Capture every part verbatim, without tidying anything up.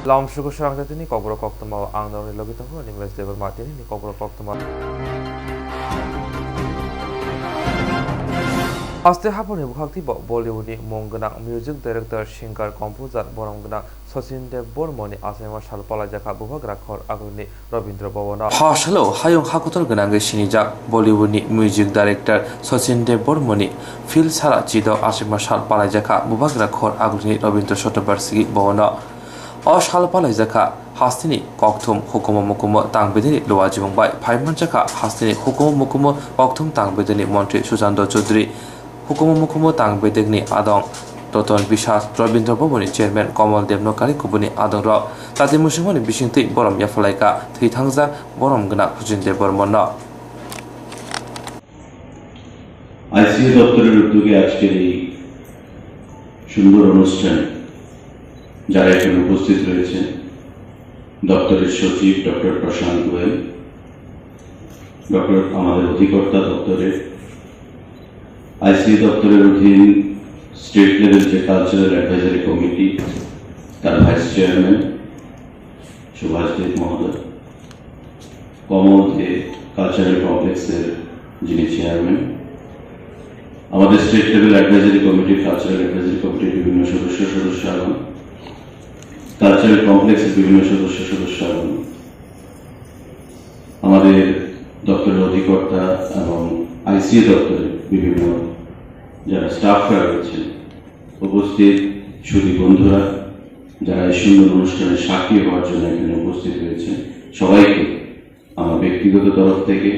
Lamsugo srangja tini kokborok koktwma o ang norokni logi tongo, Animesh Debbarma tini ni kokborok koktwma. Haste haphangni bwkhak twibo Bollywood ni mung gwnang music director, singer, composer, borom gwnang Sachin Debbarma ni achaima sal palaijakha Bubagra khor agulini Rabindra Bhavan o. Hasalo hayung hakotor gwnangwi sinijak Bollywood ni music director Sachin Debbarma ni Phil Sara Chidok achaima sal palaijakha Bubagra khor agulini Rabindra Shatovarsiki Bhavan o. O sal palaijakha hasteni kokthum hukumu mukumu tang bedeni luajibung bai phaimanjakha hasteni hukumu mukumu kokthum tang bedeni montri Suchanda Chaudhary. Hukumu mukumu tang bedekni adong Ratan Biswas, Rabindra Bhavan ni chairman Kamal Debnaikar kubuni adongrok tati musingmani bisingtwi borom yaphalaikha thwi thangjak borom gwnang Sachin Debbarma no. আইসিএ দপ্তরের উদ্যোগে আজকের এই সুন্দর অনুষ্ঠানে যারা এখানে উপস্থিত রয়েছেন, দপ্তরের সচিব ডক্টর প্রশান্ত গোয়েল, ডক্টর আমাদের অধিকর্তা দপ্তরের, আইসিএ দপ্তরের অধীন স্টেট লেভেল যে কালচারাল অ্যাডভাইজারি কমিটি, তার ভাইস চেয়ারম্যান সুভাষ দেব মহোদয়, কমল দে কালচারাল কমপ্লেক্সের যিনি চেয়ারম্যান, আমাদের স্টেট লেভেল অ্যাডভাইজারি কমিটির, কালচারাল অ্যাডভাইজারি কমিটির বিভিন্ন সদস্য সদস্যগণ, কালচারাল কমপ্লেক্সের বিভিন্ন সদস্য সদস্যগণ, আমাদের দপ্তরের অধিকর্তা এবং আইসিএ দপ্তরের বিভিন্ন যারা স্টাফরা রয়েছেন, উপস্থিত সুধী বন্ধুরা, যারা এই সুন্দর অনুষ্ঠানের সাক্ষী হওয়ার জন্য এখানে উপস্থিত হয়েছেন, সবাইকে আমার ব্যক্তিগত তরফ থেকে,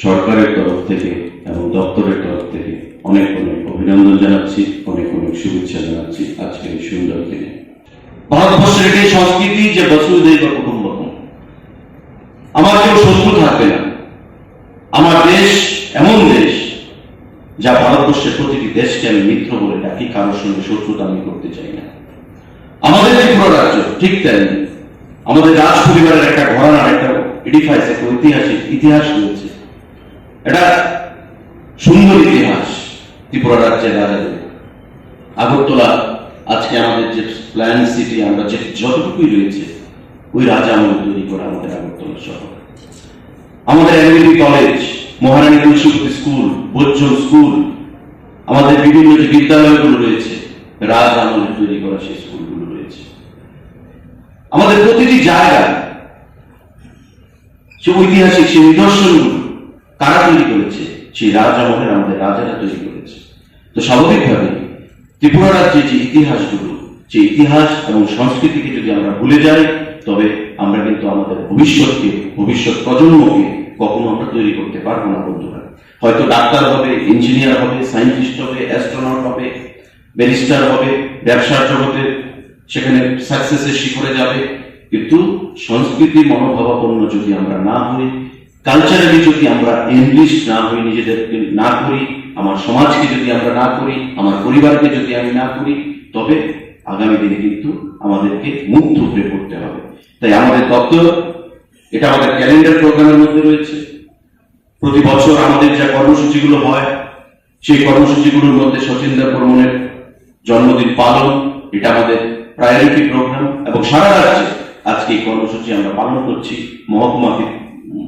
সরকারের তরফ থেকে এবং দপ্তরের তরফ থেকে অনেক অনেক অভিনন্দন জানাচ্ছি, অনেক অনেক শুভেচ্ছা জানাচ্ছি আজকের এই সুন্দর দিনে। ভারতবর্ষের একটি সংস্কৃতি যে বসুধৈব কুটুম্বকম, আমার কেউ শত্রু থাকবে না। আমার দেশ এমন দেশ, যা ভারতবর্ষের প্রতিটি দেশকে আমি মিত্র বলে ডাকি, কারোর সঙ্গে শত্রুতা আমি করতে চাই না। আমাদের ত্রিপুরা রাজ্য ঠিক তেমনি। আমাদের রাজ পরিবারের একটা ঘরানার একটা এডিফাইস, একটা ঐতিহাসিক ইতিহাস রয়েছে। এটা সুন্দর ইতিহাস ত্রিপুরা রাজ্যের রাজাদের। আগরতলা আজকে আমাদের যে প্ল্যান সিটি, আমরা যে যতটুকুই রয়েছে, ওই রাজা আমলে তৈরি করা আমাদের আগরতলা শহর। আমাদের এমবিবি কলেজ, মহারানী তুলসীবতী স্কুল, বৈদ্যম স্কুল, আমাদের বিভিন্ন যে বিদ্যালয়গুলো রয়েছে, রাজ আমলে তৈরি করা সেই স্কুলগুলো রয়েছে। আমাদের প্রতিটি জায়গা, সে ঐতিহাসিক, সে নিদর্শনগুলো কারা তৈরি করেছে? সেই রাজ আমলের আমাদের রাজারা তৈরি করেছে। তো স্বাভাবিকভাবেই ত্রিপুরা রাজ্যে যে ইতিহাসগুলো, যে ইতিহাস এবং সংস্কৃতিকে যদি আমরা ভুলে যাই, তবে আমরা কিন্তু আমাদের ভবিষ্যৎকে, ভবিষ্যৎ প্রজন্মকে কখনো আমরা তৈরি করতে পারবো না, বন্ধুরা। হয়তো ডাক্তার হবে, ইঞ্জিনিয়ার হবে, সায়েন্টিস্ট হবে, অ্যাস্ট্রোনট হবে, ব্যারিস্টার হবে, ব্যবসার জগতে সেখানে সাকসেসের শিখরে যাবে, কিন্তু সংস্কৃতি মনোভাবাপন্ন যদি আমরা না হই, কালচারালি যদি আমরা এনরিচ না হই, নিজেদেরকে না করি, আমার সমাজকে যদি আমরা না করি, আমার পরিবারকে যদি আমি না করি, তবে আগামী দিনে কিন্তু আমাদেরকে মুখ থুবড়ে পড়তে হবে। তাই আমাদের দপ্তর, এটা আমাদের ক্যালেন্ডার প্রোগ্রামের মধ্যে রয়েছে। প্রতি বছর আমাদের যে কর্মসূচিগুলো হয়, সেই কর্মসূচিগুলোর মধ্যে শচীন দেববর্মনের জন্মদিন পালন, এটা আমাদের প্রায়োরিটি প্রোগ্রাম এবং সারা রাজ্যে আজকে এই কর্মসূচি আমরা পালন করছি। মহকুমা ভি-,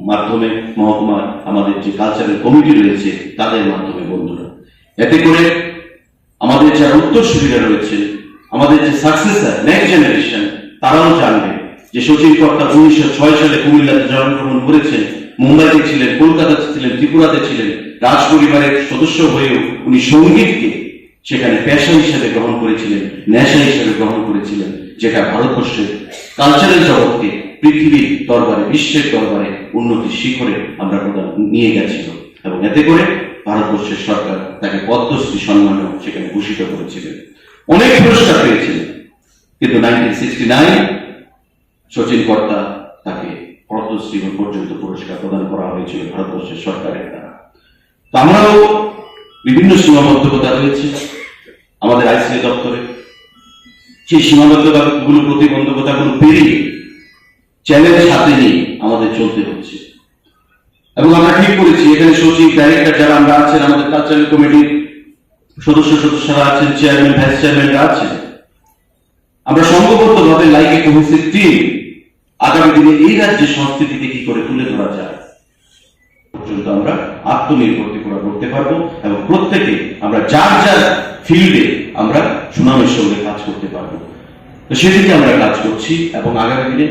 মাধ্যমে, মহকুমার আমাদের যে কালচারাল কমিটি রয়েছে, তাদের মাধ্যমে, বন্ধুরা। এতে করে আমাদের যারা উত্তরসূরিরা রয়েছে, আমাদের যে সাকসেসর, নেক্সট জেনারেশন, তারাও জানবে যে শচীন কর্তা উনিশশো ছয় সালে কুমিল্লাতে জন্মগ্রহণ করেছেন, মুম্বাইতে ছিলেন, কলকাতাতে ছিলেন, ত্রিপুরাতে ছিলেন, রাজ পরিবারের সদস্য হয়েও উনি সঙ্গীতকে সেখানে পেশা হিসেবে গ্রহণ করেছিলেন, নেশা হিসেবে গ্রহণ করেছিলেন, যেটা ভারতবর্ষের কালচারাল জগৎকে পৃথিবীর দরবারে, বিশ্বের দরবারে উন্নতির শিখরে আমরা প্রদান নিয়ে গেছিল। এবং এতে করে ভারতবর্ষের সরকার তাকে পদ্মশ্রী সম্মানেও সেখানে ভূষিত করেছিলেন। অনেক পুরস্কার পেয়েছিলেন, কিন্তু নাইনটিন সিক্সটি নাইন শচীন কর্তা তাকে পদ্মশ্রী পর্যন্ত পুরস্কার প্রদান করা হয়েছিল ভারতবর্ষের সরকারের দ্বারা। তো আমরাও বিভিন্ন সীমাবদ্ধতা রয়েছে আমাদের আইসিএ দপ্তরে, সেই সীমাবদ্ধতাগুলো, প্রতিবন্ধকতাগুলো পেরিয়ে, চ্যালেঞ্জ হাতে নিয়ে আমাদের চলতে হচ্ছে। এবং আমরা ঠিক করেছি, এখানে সচিব, ডাইরেক্টর যারা আমরা আছেন, আমাদের কালচারাল কমিটির সদস্য সদস্যরা আছেন, চেয়ারম্যান, ভাইস চেয়ারম্যানরা আছেন, আমরা সংঘবদ্ধভাবে লাইকে কোহেসিভ টিম আগামী দিনে এই রাজ্যের সংস্কৃতিকে কি করে তুলে ধরা যায় পর্যন্ত আমরা আত্মনির্ভর ত্রিপুরা করতে পারবো এবং প্রত্যেকে আমরা যার যার ফিল্ডে আমরা সুনামের সঙ্গে কাজ করতে পারবো। তো সেদিকে আমরা কাজ করছি এবং আগামী দিনে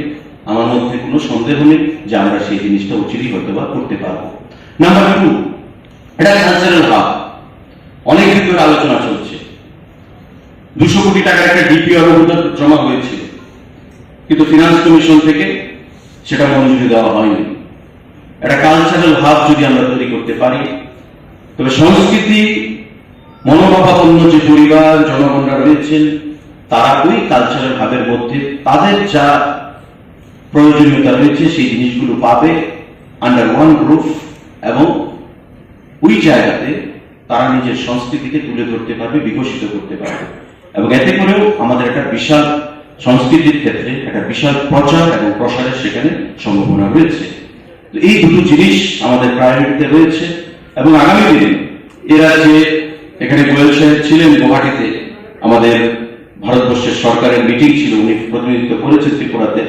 আমার মধ্যে কোনো সন্দেহ নেই যে আমরা সেই জিনিসটা অচিরেই হয়তো বা করতে পারবো। নাম্বার টু, এটা কালচারাল হাব, অনেক দিন ধরে আলোচনা চলছে। দুশো কোটি টাকার একটা ডিপিআর অনুমোদন জমা হয়েছিল, কিন্তু ফিনান্স কমিশন থেকে সেটা মঞ্জুরি দেওয়া হয়নি। একটা কালচারাল হাব যদি আমরা তৈরি করতে পারি, তবে সংস্কৃতি মনোভাবাপন্ন যে পরিবার জনগণরা রয়েছেন, তারা ওই কালচারাল হাবের মধ্যে তাদের যা প্রয়োজনীয়তা রয়েছে সেই জিনিসগুলো পাবে আন্ডার ওয়ান রুফ, এবং ওই জায়গাতে তারা নিজের সংস্কৃতিকে তুলে ধরতে পারবে, বিকশিত করতে পারবে। এবং এতে করেও আমাদের একটা বিশাল সংস্কৃতির ক্ষেত্রে একটা বিশাল প্রচার এবং প্রসারের সেখানে সম্ভাবনা রয়েছে। তো এই দুটো জিনিস আমাদের প্রায়োরিটিতে রয়েছে এবং আগামী দিনে এ রাজ্যে, এখানে গোয়েল সাহেব ছিলেন গুয়াহাটিতে, আমাদের ভারতবর্ষের সরকারের মিটিং ছিল, উনি প্রতিনিধিত্ব করেছেন ত্রিপুরাতে।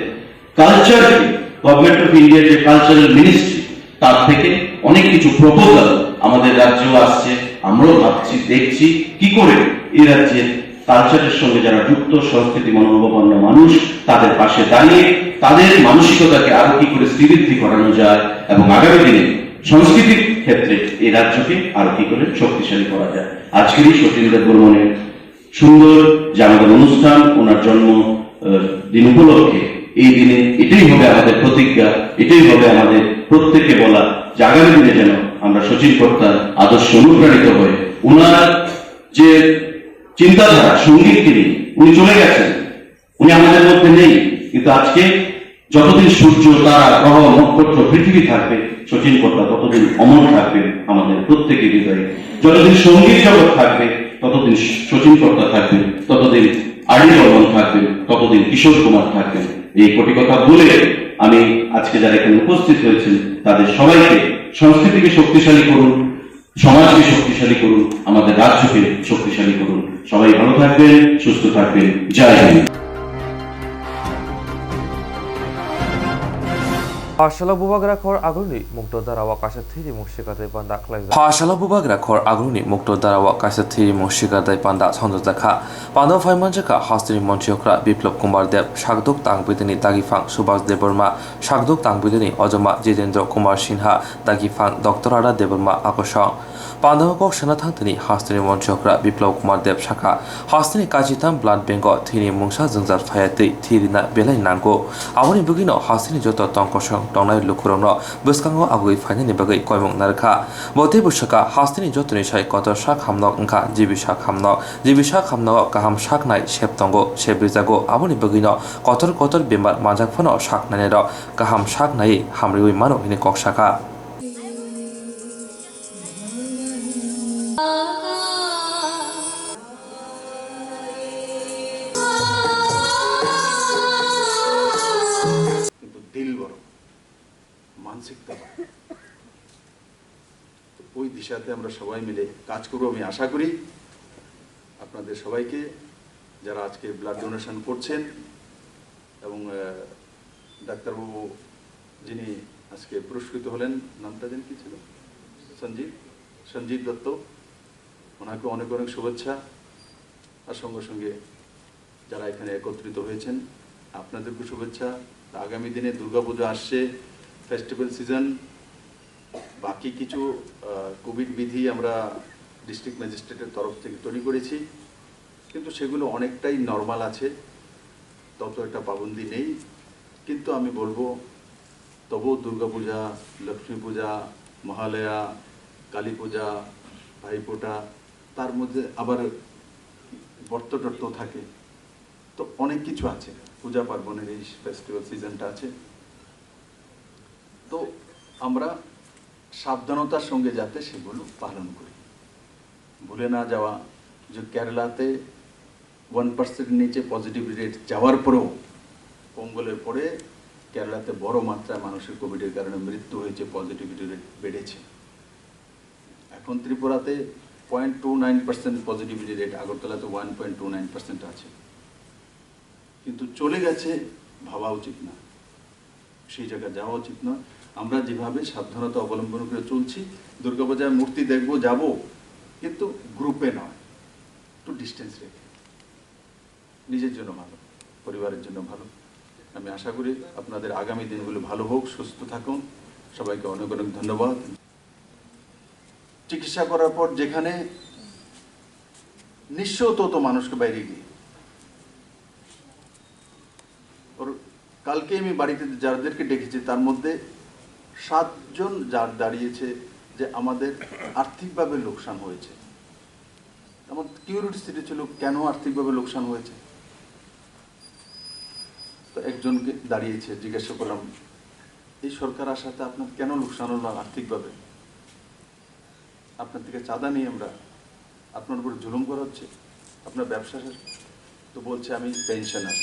কালচারকে, গভর্নমেন্ট অফ ইন্ডিয়ার যে কালচারাল মিনিস্ট্রি, তার থেকে অনেক কিছু প্রপোজাল আমাদের রাজ্যেও আসছে। আমরাও ভাবছি, দেখছি কি করে এই রাজ্যের কালচারের সঙ্গে যারা যুক্ত, সংস্কৃতি মনোভাবাপন্ন মানুষ, তাদের পাশে দাঁড়িয়ে তাদের মানসিকতাকে আরো কি করে শ্রীবৃদ্ধি করানো যায় এবং আগামী দিনে সংস্কৃতির ক্ষেত্রে এই রাজ্যকে আরো কি করে শক্তিশালী করা যায়। আজকের এই সচিন দেব বর্মনের সুন্দর যে আমাদের অনুষ্ঠান, ওনার জন্ম আহ, দিন উপলক্ষে এই দিনে এটাই হবে আমাদের প্রতিজ্ঞা, এটাই হবে আমাদের প্রত্যেককে বলা যে আগামী দিনে যেন আমরা শচীন কর্তার আদর্শে অনুপ্রাণিত হয়ে ওনার যে চিন্তাধারা, সঙ্গীতকে নিয়ে উনি চলে গেছেন, উনি আমাদের মধ্যে নেই, কিন্তু আজকে যতদিন সূর্য, তারা, গ্রহ, নক্ষত্র, পৃথিবী থাকবে, শচীন কর্তা ততদিন অমর থাকবে আমাদের প্রত্যেকের হৃদয়ে। যতদিন সঙ্গীত জগৎ থাকবে, ততদিন শচীন কর্তা থাকবে, ততদিন আর ডি বর্মন থাকবে, ততদিন কিশোর কুমার থাকবে। এই কটি কথা বলে আমি আজকে যারা এখানে উপস্থিত হয়েছেন, তাদের সবাইকে, সংস্কৃতিকে শক্তিশালী করুন, সমাজকে শক্তিশালী করুন, আমাদের রাজ্যকে শক্তিশালী করুন। সবাই ভালো থাকবেন, সুস্থ থাকবেন। জয় Hind. Pharsalo bubagra khor agulni mukto dara o kaisa thwini mung sika tei panda khlaijak. Pharsalo bubagra khor agulni mukto dara o kaisa thwini mung sika tei panda songjak kha. Panda phai manjakha hasteni montri okra Biplab Kumar Deb, sakduk tang bidini dagiphang Subhas Debbarma, sakduk tang bidini ojoma Jitendra Kumar Sinha, dagiphang Doctor Radha Debbarma akosong. Pandao kok sana thangtini hasteni montri okra Biplab Kumar Deb sakha, hasteni kachitham blood bank o thini mungsa jwngjal phaiya tei thi rina belai nango. Aboni bwgwino hasteni joto tongkosong tongnai lukurokno bwskango agwi phainani bagwi koimung narwkha. Bo teibo swkha, hasteni jotoni sai kotor sak hamnok wngkha G B sak hamnok. G B sak hamnogo kaham sak nai sep tongo, sep rijago. Aboni bwgwino kotor kotor bemar manjak phano sak nainairok kaham sak naiwi hamriwi mano hwnwi kok sakha. কিন্তু দিল বড়, মানসিকতা বড়। তো ওই দিশাতে আমরা সবাই মিলে কাজ করব। আমি আশা করি আপনাদের সবাইকে, যারা আজকে ব্লাড ডোনেশন করছেন এবং, আহ, ডাক্তারবাবু যিনি আজকে পুরস্কৃত হলেন, নামটা যেন কি ছিল? সঞ্জিত, সঞ্জিত দত্ত, ওনাকে অনেক অনেক শুভেচ্ছা। আর সঙ্গে সঙ্গে যারা এখানে একত্রিত হয়েছেন, আপনাদেরকে শুভেচ্ছা। আগামী দিনে দুর্গাপুজো আসছে, ফেস্টিভ্যাল সিজন, বাকি কিছু, আহ, কোভিড বিধি আমরা ডিস্ট্রিক্ট ম্যাজিস্ট্রেটের তরফ থেকে তৈরি করেছি, কিন্তু সেগুলো অনেকটাই নরমাল আছে, তত একটা পাবন্দি নেই। কিন্তু আমি বলবো, তবুও দুর্গাপূজা, লক্ষ্মী পূজা, মহালয়া, কালী পূজা, ভাইফোঁটা, তার মধ্যে আবার ব্রত টর্ত থাকে, তো অনেক কিছু আছে। পূজা পার্বণের এই ফেস্টিভ্যাল সিজনটা আছে, তো আমরা সাবধানতার সঙ্গে যাতে সেগুলো পালন করি। ভুলে না যাওয়া যে কেরালাতে ওয়ান পার্সেন্ট নিচে পজিটিভিটি রেট যাওয়ার পরেও, পোঙ্গলের পরে কেরালাতে বড় মাত্রায় মানুষের কোভিডের কারণে মৃত্যু হয়েছে, পজিটিভিটি রেট বেড়েছে। এখন ত্রিপুরাতে point two nine percent positivity rate, আগরতলাতে one point two nine percent আছে। কিন্তু চলে গেছে, ভাবা উচিত না, সেই জায়গা যাওয়া উচিত নয়। আমরা যেভাবে সাবধানতা অবলম্বন করে চলছি, দুর্গাপূজায় মূর্তি দেখবো, যাব, কিন্তু গ্রুপে নয়, একটু ডিস্টেন্স রেখে। নিজের জন্য ভালো, পরিবারের জন্য ভালো। আমি আশা করি আপনাদের আগামী দিনগুলো ভালো হোক, সুস্থ থাকুন। সবাইকে অনেক অনেক ধন্যবাদ। চিকিৎসা করার পর যেখানে নিঃস্ব হতো, তো মানুষকে বাইরে গিয়ে ওর কালকে আমি বাড়িতে যাদেরকে ডেকেছি, তার মধ্যে সাতজন যার দাঁড়িয়েছে যে আমাদের আর্থিকভাবে লোকসান হয়েছে। আমার কিউরিওসিটি ছিল, কেন আর্থিকভাবে লোকসান হয়েছে? তো একজনকে দাঁড়িয়েছে, জিজ্ঞাসা করলাম, "এই সরকার আসাতে আপনার কেন লোকসান হলো আর্থিকভাবে? আপনার থেকে চাঁদা নিই আমরা, আপনার উপর জুলুম করা হচ্ছে, আপনার ব্যবসা শেষ।" তো বলছে, "আমি পেনশনার।"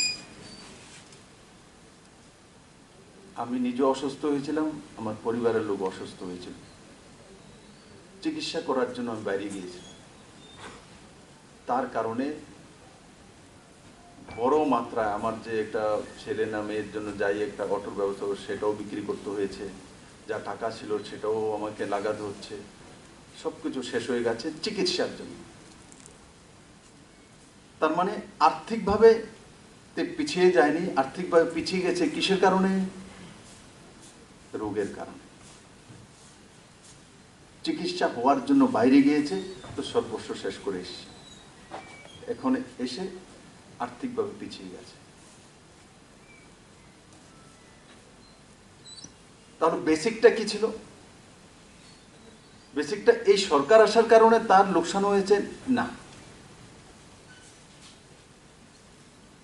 আমি নিজে অসুস্থ হয়েছিলাম, আমার পরিবারের লোক অসুস্থ হয়েছিল, চিকিৎসা করার জন্য আমি বাইরে গিয়েছিলাম। তার কারণে বড় মাত্রায় আমার যে একটা ছেলে না মেয়ের জন্য যাই একটা অটোর ব্যবস্থা করে, সেটাও বিক্রি করতে হয়েছে। যা টাকা ছিল, সেটাও আমাকে লাগাতে হচ্ছে। সব কিছু শেষ হয়ে গেছে চিকিৎসার জন্য। তার মানে আর্থিকভাবে তে পিছিয়ে যায়নি, আর্থিকভাবে পিছিয়ে গেছে কিসের কারণে? রোগের কারণে। চিকিৎসা হওয়ার জন্য বাইরে গিয়েছে, তো সর্বস্ব শেষ করে এসছে। এখন এসে আর্থিকভাবে পিছিয়ে গেছে। তাহলে বেসিকটা কি ছিল? বেসিকটা এই সরকার আসার কারণে তার লোকসান হয়েছে? না,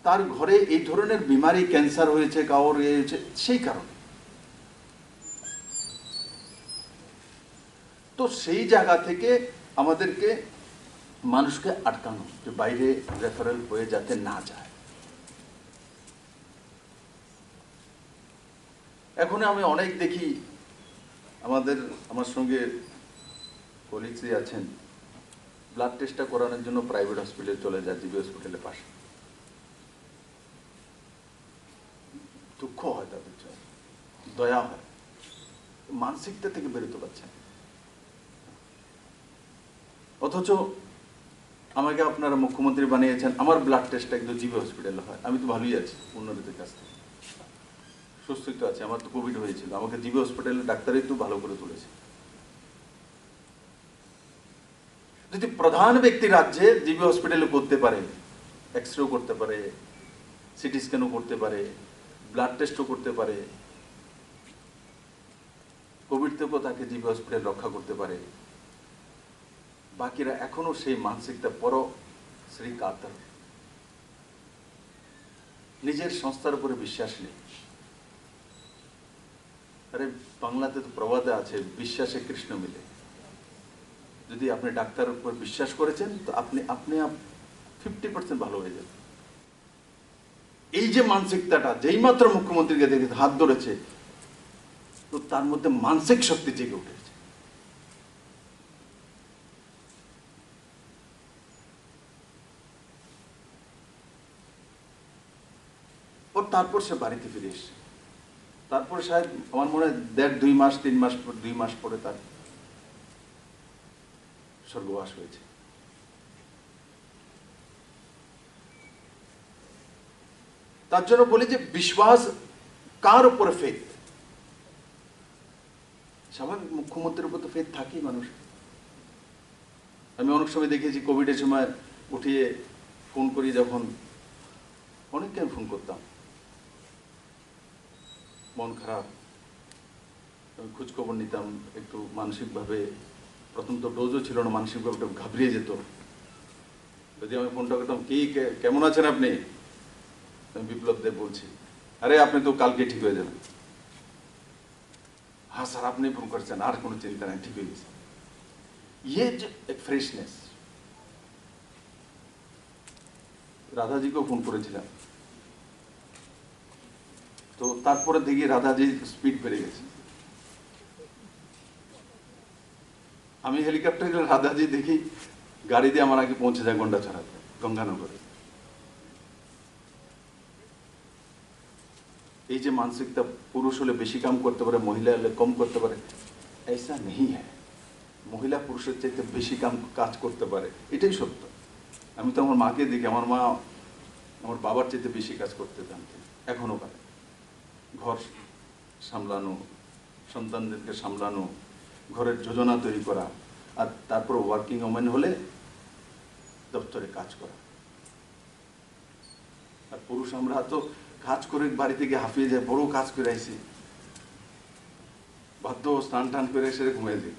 তার ঘরে এই ধরনের বিমারি, ক্যান্সার হয়েছে, কারোর ইয়ে হয়েছে, সেই কারণে। তো সেই জায়গা থেকে আমাদেরকে মানুষকে আটকানো, যে বাইরে রেফারেল হয়ে যাতে না যায়। এখন আমি অনেক দেখি আমাদের, আমার সঙ্গে কলিগস আছেন, ব্লাড টেস্টটা করানোর জন্য প্রাইভেট হসপিটালে চলে যায়, জিবি হসপিটালের পাশে। দুঃখ হয় তাদের জন্য, দয়া হয়, মানসিকতা থেকে বেরোতে পারছে না। অথচ আমাকে আপনারা মুখ্যমন্ত্রী বানিয়েছেন, আমার ব্লাড টেস্ট একদম জিবি হসপিটালে হয়, আমি তো ভালোই আছি উন্নতির কাছ থেকে, সুস্থই তো আছি। আমার তো কোভিড হয়েছিল, আমাকে জিবি হসপিটালের ডাক্তারই তো ভালো করে তুলেছে। যদি প্রধান ব্যক্তি রাজ্যে জিবি হসপিটালে করতে পারে, এক্স রেও করতে পারে, সিটি স্ক্যানও করতে পারে, ব্লাড টেস্টও করতে পারে, কোভিড থেকেও তাকে জিবি হসপিটাল রক্ষা করতে পারে, বাকিরা এখনো সেই মানসিকতা পর শ্রী কাতর, নিজের সংস্থার উপরে বিশ্বাস নেই। আরে, বাংলাতে তো প্রবাদে আছে, "বিশ্বাসে কৃষ্ণ মিলে।" যদি আপনি ডাক্তারের উপর বিশ্বাস করেছেন, তো আপনি, আপনি আপ ফিফটি পার্সেন্ট ভালো হয়ে যাবেন। এই যে মানসিকতাটা, যেই মাত্র মুখ্যমন্ত্রীকে দেখে হাত ধরেছে, তো তার মধ্যে মানসিক শক্তি জেগে উঠেছে। ও তারপর সে বাড়িতে ফিরে এসেছে। তারপরে সাহেব, আমার মনে হয় দেড় দুই মাস, তিন মাস পর, দুই মাস পরে তার স্বর্গবাস হয়েছে। তার জন্য বলি যে বিশ্বাস কার উপরে ফেথ? স্বাভাবিক, মুখ্যমন্ত্রীর উপর তো ফেথ থাকেই মানুষ। আমি অনেক সময় দেখেছি কোভিডের সময় উঠিয়ে ফোন করি, যখন অনেককে আমি ফোন করতাম, মন খারাপ, আমি খোঁজ খবর নিতাম, একটু মানসিকভাবে, প্রথম তো ডোজও ছিল না, মানসিকভাবে একটু ঘাবড়িয়ে যেত। যদি আমি ফোনটা করতাম, "কি, কে-, কেমন আছেন আপনি?" আমি বিপ্লব দেব বলছি। "আরে, আপনি তো কালকে ঠিক হয়ে যাবেন।" "হ্যাঁ স্যার, আপনি ফোন করেছেন, আর কোনো চিন্তা নেই, ঠিক হয়ে গেছে।" ইয়ে যে এক ফ্রেশনেস। রাধাজিকেও ফোন করেছিলাম, তো তারপরে দেখি রাধাজির স্পিড বেড়ে গেছে। আমি হেলিকপ্টারে গেলে রাধাজি দেখি গাড়ি দিয়ে আমার আগে পৌঁছে যায় গন্ডাছড়াতে, গঙ্গানগরে। এই যে মানসিকতা, পুরুষ হলে বেশি কাম করতে পারে, মহিলা হলে কম করতে পারে, ऐसा नहीं है। মহিলা পুরুষের চাইতে বেশি কাম, কাজ করতে পারে, এটাই সত্য। আমি তো আমার মাকে দেখি, আমার মা আমার বাবার চাইতে বেশি কাজ করতে জানতেন, এখনো পারে। ঘর সামলানো, সন্তানদেরকে সামলানো, ঘরের যোজনা তৈরি করা, আর তারপর ওয়ার্কিং ওম্যান হলে দপ্তরে কাজ করা। আর পুরুষ আমরা তো কাজ করে বাড়ি থেকে হাঁপিয়ে যায়, বড় কাজ করে আইসি, বাধ্য স্নান টান করে এসে ঘুমিয়ে যাই।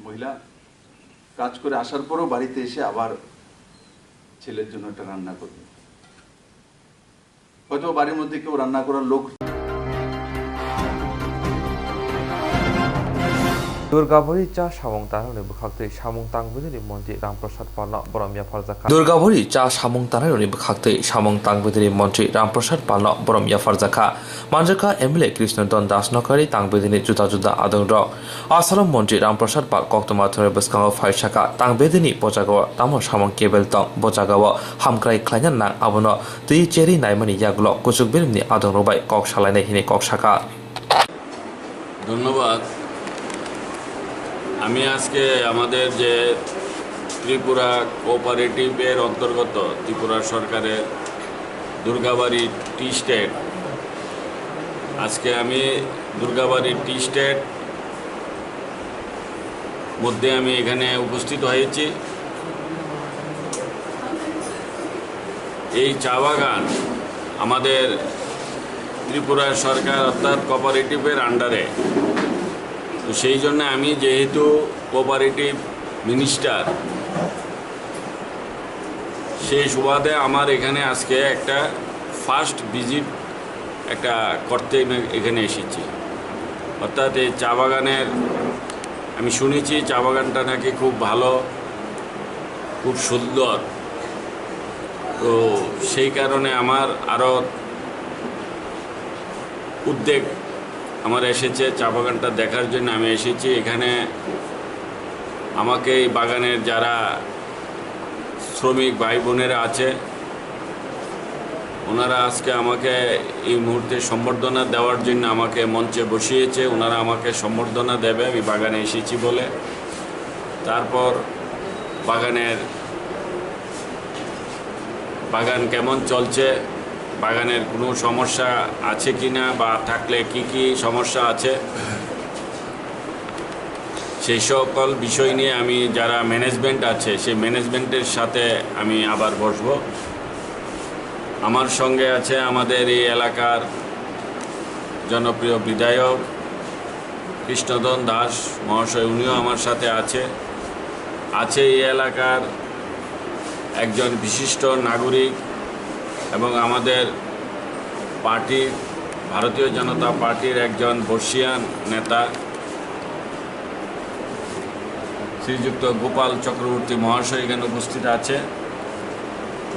মহিলা কাজ করে আসার পরও বাড়িতে এসে আবার ছেলের জন্য একটা রান্না করবে। হয়তো বাড়ির মধ্যে কেউ রান্না করার লোক। Durgabari cha samung tangnani bwkhaktwi samung tangbidini montri Ramprasad Palno borom yapharjakha. Durgabari cha samung tangnani bwkhaktwi samung tangbidini montri Ramprasad Palno borom yapharjakha. Manjakha M L A Krishna Don Das nokari tangbidini juda juda adongrok. Asalo montri Ramprasad Pal koktwma thwngrwi bwskango phaisakha, tangbidini bojagao tamo samung kebel tong, bojagao hamkrai khlaina nang, abono twi cherwi naimani yagulo kuchuk birimni adongrok bai kok salainai hinwi kok sakha. ধন্যবাদ। আমি আজকে আমাদের যে ত্রিপুরা কোঅপারেটিভের অন্তর্গত ত্রিপুরা সরকারের দুর্গাবাড়ি টি স্টেট, আজকে আমি দুর্গাবাড়ি টি স্টেট মধ্যে আমি এখানে উপস্থিত হয়েছি। এই চা বাগান আমাদের ত্রিপুরা সরকার অর্থাৎ কোঅপারেটিভের আন্ডারে। তো সেই জন্য আমি যেহেতু কোঅপারেটিভ মিনিস্টার, সেই সুবাদে আমার এখানে আজকে একটা ফার্স্ট ভিজিট একটা করতে এনে-, এখানে এসেছি। অর্থাৎ এই চা বাগানের, আমি শুনেছি চা বাগানটা নাকি খুব ভালো, খুব সুন্দর। তো সেই কারণে আমার আরও উদ্বেগ আমার এসেছে, চা বাগানটা দেখার জন্য আমি এসেছি। এখানে আমাকে এই বাগানের যারা শ্রমিক ভাই বোনেরা আছে, ওনারা আজকে আমাকে এই মুহূর্তে সম্বর্ধনা দেওয়ার জন্য আমাকে মঞ্চে বসিয়েছে। ওনারা আমাকে সম্বর্ধনা দেবে আমি বাগানে এসেছি বলে। তারপর বাগানের, বাগান কেমন চলছে, বাগানের কোনো সমস্যা আছে কি না বা থাকলে কি কি সমস্যা আছে, সেই সকল বিষয় নিয়ে আমি, যারা ম্যানেজমেন্ট আছে, সেই ম্যানেজমেন্টের সাথে আমি আবার বসবো। আমার সঙ্গে আছে আমাদের এই এলাকার জনপ্রিয় বিধায়ক কৃষ্ণধন দাস মহাশয়, উনিও আমার সাথে আছে। আছে এই এলাকার একজন বিশিষ্ট নাগরিক এবং আমাদের পার্টির, ভারতীয় জনতা পার্টির একজন বর্ষিয়ান নেতা শ্রীযুক্ত গোপাল চক্রবর্তী মহাশয় এখানে উপস্থিত আছে।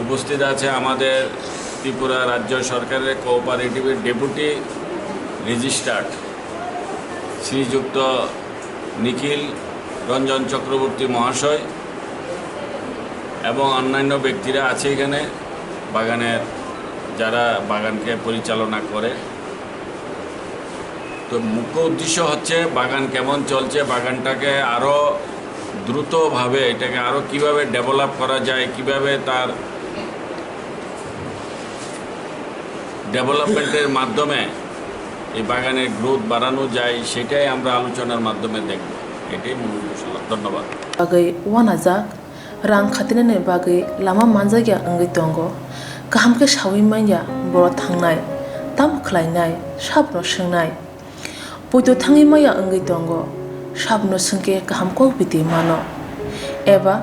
উপস্থিত আছে আমাদের ত্রিপুরা রাজ্য সরকারের কোঅপারেটিভের ডেপুটি রেজিস্ট্রার শ্রীযুক্ত নিখিল রঞ্জন চক্রবর্তী মহাশয় এবং অন্যান্য ব্যক্তিরা আছে এখানে, বাগানের, যারা বাগানকে পরিচালনা করে। তো মুখ্য উদ্দেশ্য হচ্ছে বাগান কেমন চলছে, বাগানটাকে আরও দ্রুতভাবে, এটাকে আরও কিভাবে ডেভেলপ করা যায়, কিভাবে তার ডেভেলপমেন্টের মাধ্যমে এই বাগানের গ্রোথ বাড়ানো যায়, সেটাই আমরা আলোচনার মাধ্যমে দেখব। এটাই মূল উদ্দেশ্য। ধন্যবাদ। Bagwi uanajak. Rang khatinani bagwi lama manjakya wngwi tongo. Kaham khe saui manya borok thangnai, tamo khlainai, sabono swngnai. Poito thangwi manya wngwi tongo, sabono swngkhe kaham kok biti mano. Eba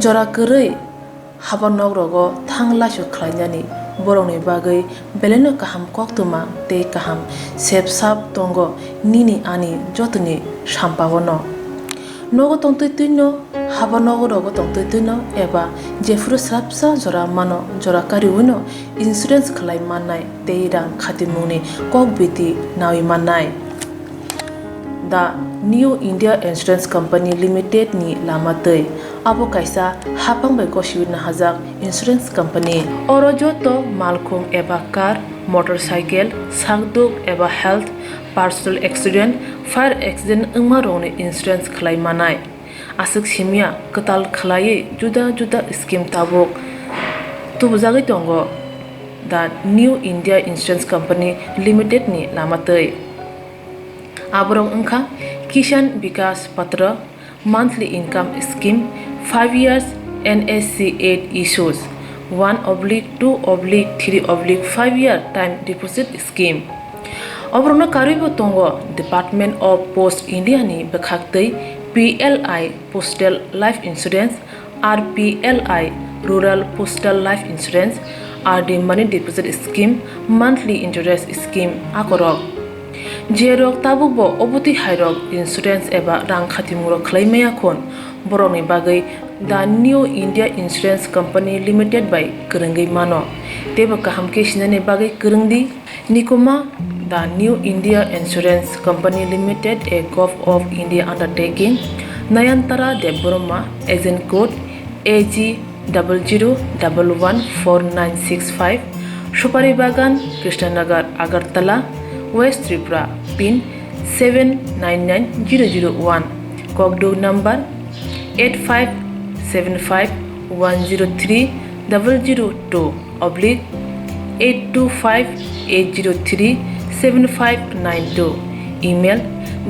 jora kwrwi haba nok rogo thang laisu khlainani borokni bagwi belaino kaham koktwma tei kaham sep sap tongo nini ani jotoni sampao no. Nogo tongtwi twino, haba nogo rogo tongtwi twino eba jephuru swrapsa jora mano, jora kariwino insurance khlai mannai tei rang khatimungni kok biti naui mannai. The New India Insurance Company Limited ni lama twi. Abo kaisa hapang bai gosiwi nahajak insurance company. Oro joto malkhung eba car, motorcycle, sakduk eba health, personal accident, fire accident wngma rokni insurance khlai manai. Aswk simya kwtal khlaiwi juda juda scheme tabuk tubujagwi tongo the New India Insurance Company Limited ni lama twi. Aborok wngkha Kisan Vikas Patra, monthly income scheme, five years N S C eight issues, one oblique two oblique three oblique five year time deposit scheme. Oborokno karwibo tongo Department of Post India ni bwkhaktwi P L I Postal Life Insurance, R P L I Rural Postal Life Insurance, R D Money Deposit Scheme, Monthly Interest Scheme akorok. Jerok tabukbo obotwi hairok insurance eba rang khatimungrok khlai maya khun, borokni bagwi The New India Insurance Company Limited bai kwrwngwi mano, teibo kaham khe sinani bagwi kwrwng di. Nikuma, The New India Insurance Company Limited, a Govt of India undertaking, Nayantara Debbarma, agent code A G double zero double one four nine six five, Supari Bagan, Krishnanagar, Agartala, West Tripura, pin seven nine nine zero zero one, Kokduk number eight five seven five one zero three double zero two oblique eight two five eight zero three seven five nine two, email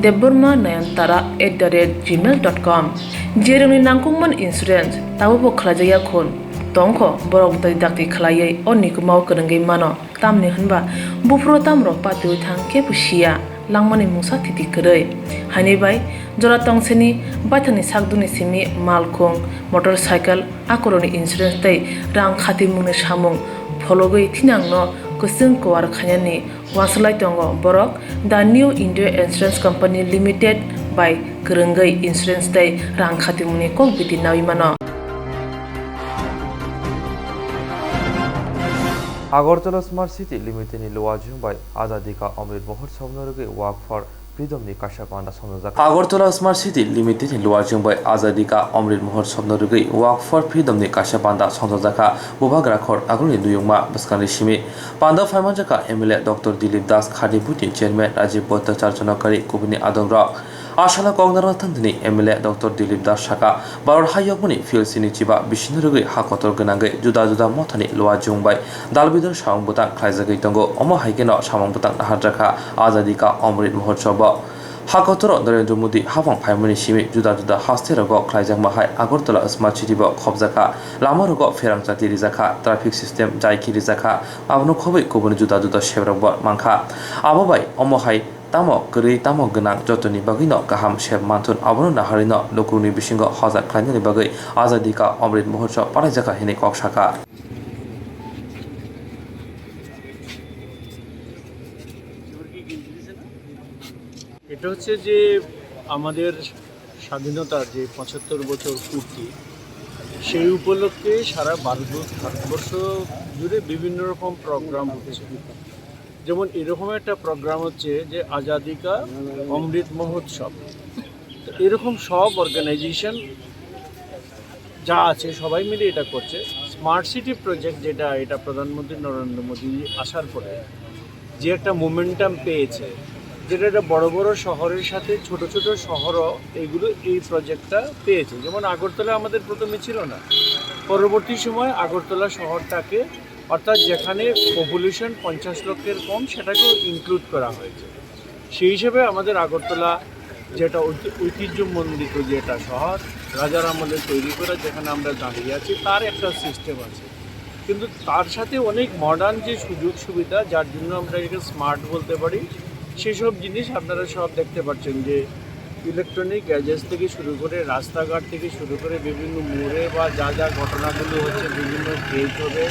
debbarma nayantara at the rate gmail dot com. Jerokni nangkukmani insurance tabukbo khlaijakya khun tongkho, borok dai dakti khlaiwi o nikumao kwrwngwi mano. Tamni hwnba buphuru tamrok patiwi thang kebo siya, langmani mungsa thiti kwrwi. Haini bai jora tongsini baithangni sakduni simi malkhung, motorcycle, akorokni insurance tei rang khatimungni samung phologwi thinangno kwchwng kuar khainani uansuk lai tongo borok The New India Insurance Company Limited bai kwrwngwi insurance tei rang khatimungni kok biti naui mano. Agartala Smart City Limited ni luajwng bai Azadi Ka Amrit Mahotsav no rwgwi Walk for Freedom ni kaisa panda songjakha. Agartala Smart City Limited ni luajwng bai Azadi Ka Amrit Mahotsav no rwgwi Walk for Freedom ni kaisa panda songjakha. Bubagra khor agulni duyungma bwskangni simi panda phaimanjakha M L A Doctor Dilip Das, Khadi Buti Chairman Rajiv Bhattacharya Nokari, kubuni adongrok. Asala Koknarwthang thani M L A Doctor Dilip Das saka, Bharat hayokmani P L C ni chiba bisingni rwgwi ha kotor gwnangwi juda juda mothani luajwng bai dalbidal samung bwtang khlaijagwi tongo. Omo hai kheno samung bwtang naharjakha Azadi Ka Amrit Mahotsav o. Ha kotoro Narendra Modi hapang phaimani simi juda juda haste rogo khlaijakma hai Agartala Smart City bo khobjakha, lama rogo pherang chati rijakha, traffic system jaikhe rijakha, abono khobwi kubuni juda juda sebrok bo mankha. Abo bai omo hai tamo kwrwi tamo gwnang jotoni bagwino kaham sep manthun, abono naharwino lukurokni bisingo hojak khlainani bagwi Azadi Ka Amrit Mahotsav palaijak hinwi kok sakha. এটা হচ্ছে যে আমাদের স্বাধীনতার যে পঁচাত্তর বছর পূর্তি, সেই উপলক্ষে সারা ভারতবর্ষ, ভারতবর্ষ জুড়ে বিভিন্ন রকম প্রোগ্রাম হচ্ছে। যেমন এরকম একটা প্রোগ্রাম হচ্ছে যে আজাদি কা অমৃত মহোৎসব। তো এরকম সব অর্গানাইজেশন যা আছে সবাই মিলে এটা করছে। স্মার্ট সিটি প্রজেক্ট যেটা, এটা প্রধানমন্ত্রী নরেন্দ্র মোদী আসার পরে যে একটা মোমেন্টাম পেয়েছে, যেটা একটা বড় বড় শহরের সাথে ছোট ছোট শহরও এইগুলো এই প্রজেক্টটা পেয়েছে। যেমন আগরতলা আমাদের প্রথমে ছিল না, পরবর্তী সময় আগরতলা শহরটাকে, অর্থাৎ যেখানে পপুলেশন পঞ্চাশ লক্ষের কম, সেটাকেও ইনক্লুড করা হয়েছে। সেই হিসেবে আমাদের আগরতলা যেটা ঐতি-, ঐতিহ্যমণ্ডিত যেটা শহর, রাজার আমলে তৈরি করা, যেখানে আমরা দাঁড়িয়ে আছি, তার একটা সিস্টেম আছে। কিন্তু তার সাথে অনেক মডার্ন যে সুযোগ সুবিধা, যার জন্য আমরা এটাকে স্মার্ট বলতে পারি, সেসব জিনিস আপনারা সব দেখতে পাচ্ছেন যে ইলেকট্রনিক গ্যাজেটস থেকে শুরু করে, রাস্তাঘাট থেকে শুরু করে, বিভিন্ন মোড়ে বা যা যা ঘটনাগুলো হচ্ছে, বিভিন্ন গেট হবে,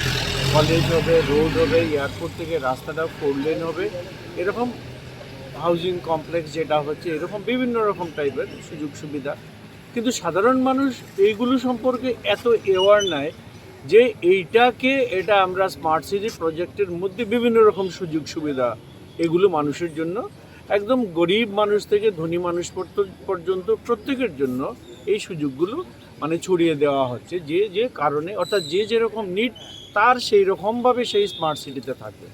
কলেজ হবে, রোড হবে, এয়ারপোর্ট থেকে রাস্তাটা ফোর লেন হবে, এরকম হাউজিং কমপ্লেক্স যেটা হচ্ছে, এরকম বিভিন্ন রকম টাইপের সুযোগ সুবিধা। কিন্তু সাধারণ মানুষ এইগুলো সম্পর্কে এত অ্যাওয়ার নয় যে এইটাকে, এটা আমরা স্মার্ট সিটি প্রজেক্টের মধ্যে বিভিন্ন রকম সুযোগ সুবিধা এগুলো মানুষের জন্য একদম গরিব মানুষ থেকে ধনী মানুষ পর্ত-, পর্যন্ত প্রত্যেকের জন্য এই সুযোগগুলো মানে ছড়িয়ে দেওয়া হচ্ছে, যে যে কারণে, অর্থাৎ যে যেরকম নিড, তার সেই রকমভাবে সেই স্মার্ট সিটিতে থাকে।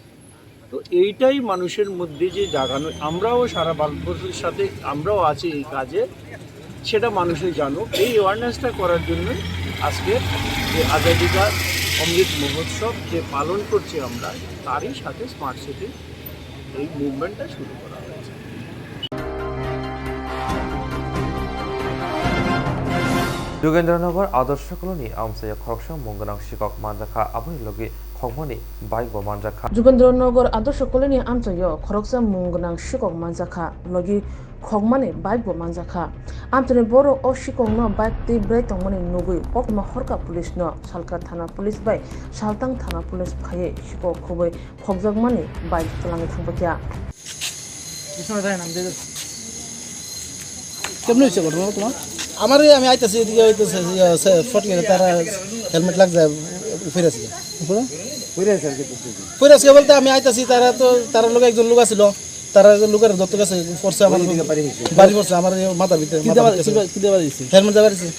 তো এইটাই মানুষের মধ্যে যে জাগানো, আমরাও সারা ভারতবর্ষের সাথে আমরাও আছি এই কাজে, সেটা মানুষে জানুক। এই অ্যাওয়ারনেসটা করার জন্যই আজকে যে আজাদি কা অমৃত মহোৎসব যে পালন করছি আমরা, তারই সাথে স্মার্ট সিটি এই মুভমেন্টটা শুরু করা হয়েছে। Jugendra Nagar Adarsh Colony amchaio khoroksa mung gwnang sikok manjakha, aboni logi khokmani bike bo manjakha. Jugendra Nagar Adarsh Colony amchaio khoroksa mung gwnang sikok manjakha, logi khokmani bike bo manjakha. Amchaini borok o sikokno bike twi bwrwi tongmani nugwi koktwma horkha police no Salkar thana police bai Saltang thana police phaiwi sikok khobwi phokjakmani bike twlangwi thangpakya. কেমনে হয়েছে ঘটনা তোমার? আমার এই আমি আইতাছি এদিকে হইতেছে ইয়ে, সে ফট করে তারা হেলমেট লাগ যায়, ফিরে আসে। উপরে? ফিরে আসে বলতে আমি আইতাছি, তারা তো তার লোক একজন লোক আছিল, তারা লোকের দত্ত গেছে, পড়ছে আমার বাড়ি পড়ছে আমার এই মাথার ভিতরে, মাথার ভিতরে। কিদে বাড়ি দিছে? হেলমেট দিয়ে বাড়ি দিছে।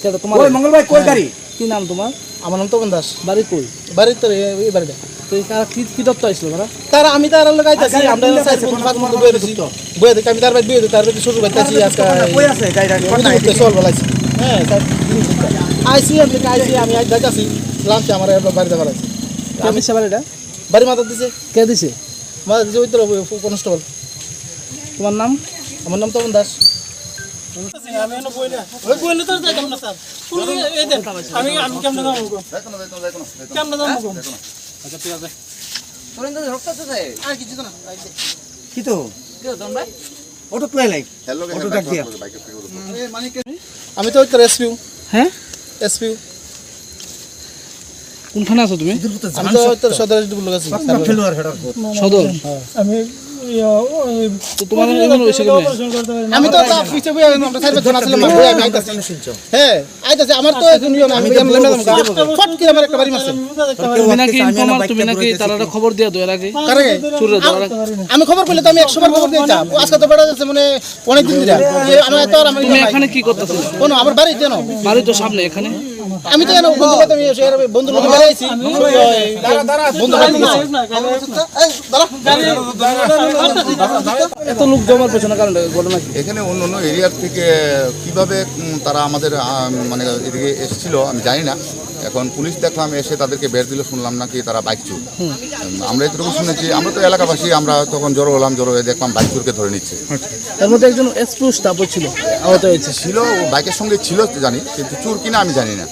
কেন তোমার? ওই মঙ্গল ভাই, কই গাড়ি? কি নাম তোমার? আমার নাম তপন দাস। বাড়ি কই? বাড়ি তো এই, এই বাড়িটা। তো এই কারা কি, কি দত্ত আইছিল তারা? তারা আমি তারা লোক আইতাছি, আমরা চার বন্ধু পাঁচ বন্ধু বইয়ে রয়েছি। বইয়ে দেখি আমি তার বাড়ি বইয়ে দেখি, তার বাড়ি শ্বশুর বাড়ি আছি আজকে। কই আছে গাড়িটা? বুঝতে বুঝতে চল বলাইছি। হ্যাঁ, স্যার। আইসি আমি আইসি আমি আজ যাইতাছি। লাঞ্চে আমার এবার বাড়িতে বাড়াইছি। কে দিছে বাড়িটা? বাড়ি মাথা দিছে। কে দিছে? মাথা দিছে ওই তো কনস্টেবল। তোমার নাম? আমার নাম তপন দাস। আমি এনে বই না। ওই বই না তো যাইতাম না স্যার। কোন দিকে এই দেন। আমি আমি কেমনে যাবো গো? কেমনে যাবো গো? আচ্ছা ঠিক আছে। তোর এনে রক্ত আছে রে? আর কিছু তো না। এই যে। কি তো? কি হতো ভাই? Auto play like. অটো ডাক দিয়া। আমি তো ওই তো রেসকিউ। হ্যাঁ? এসপিউ। কোন থানা আছো তুমি? আমি তো ওই তো সদর ডিবুর লোক আছি। সদর? আমি ইয়া, ওই তো তোমার এমন হয়েছে কেন? আমি তো তা পিছে বই আমি আমরা সাইড ধরে আসলে মারবো আমি আইতাছি। হ্যাঁ, আইতাছি আমার তো এখন ইয়ে না, আমি এমনি ম্যাডাম ফট করে আমার একটা বাড়ি মারছে। তুমি নাকি ইনফর্মার, তুমি নাকি তারা খবর দিয়া দেওয়ার আগে? কারে? চুরে দেওয়ার আগে। আমি খবর পেলে তো আমি একশো বার খবর দিতাম। আজকে তো বেড়া যাচ্ছে মানে অনেক দিন ধরে। এই আমার তো আর আমার তুমি এখানে কি করতেছো? কোনো আমার বাড়ি কেন? বাড়ি তো সামনে এখানে। আমি তো জানো বন্ধু বান্ধব আমি এসে আর বন্ধু লোক বেড়াইছি। বন্ধু বান্ধব গেছি। এত লোক জমার পেছনে কারণ ঘটনা কি? এখানে অন্য অন্য এরিয়ার থেকে কিভাবে উম, তারা আমাদের আহ, মানে এদিকে এসেছিল আমি জানি না। এখন পুলিশ দেখলাম এসে তাদেরকে বের দিল, শুনলাম নাকি তারা বাইক চোর। উম, আমরা এতটুকু শুনেছি, আমরা তো এলাকাবাসী, আমরা তখন জড়ো হলাম, জড়ো হয়ে দেখলাম বাইক চোরকে ধরে নিচ্ছে। তার মধ্যে একজন এসপিও স্টাফও ছিল, আহত হয়েছে। ছিল, ও বাইকের সঙ্গে ছিল জানি, কিন্তু চোর কিনা আমি জানি না।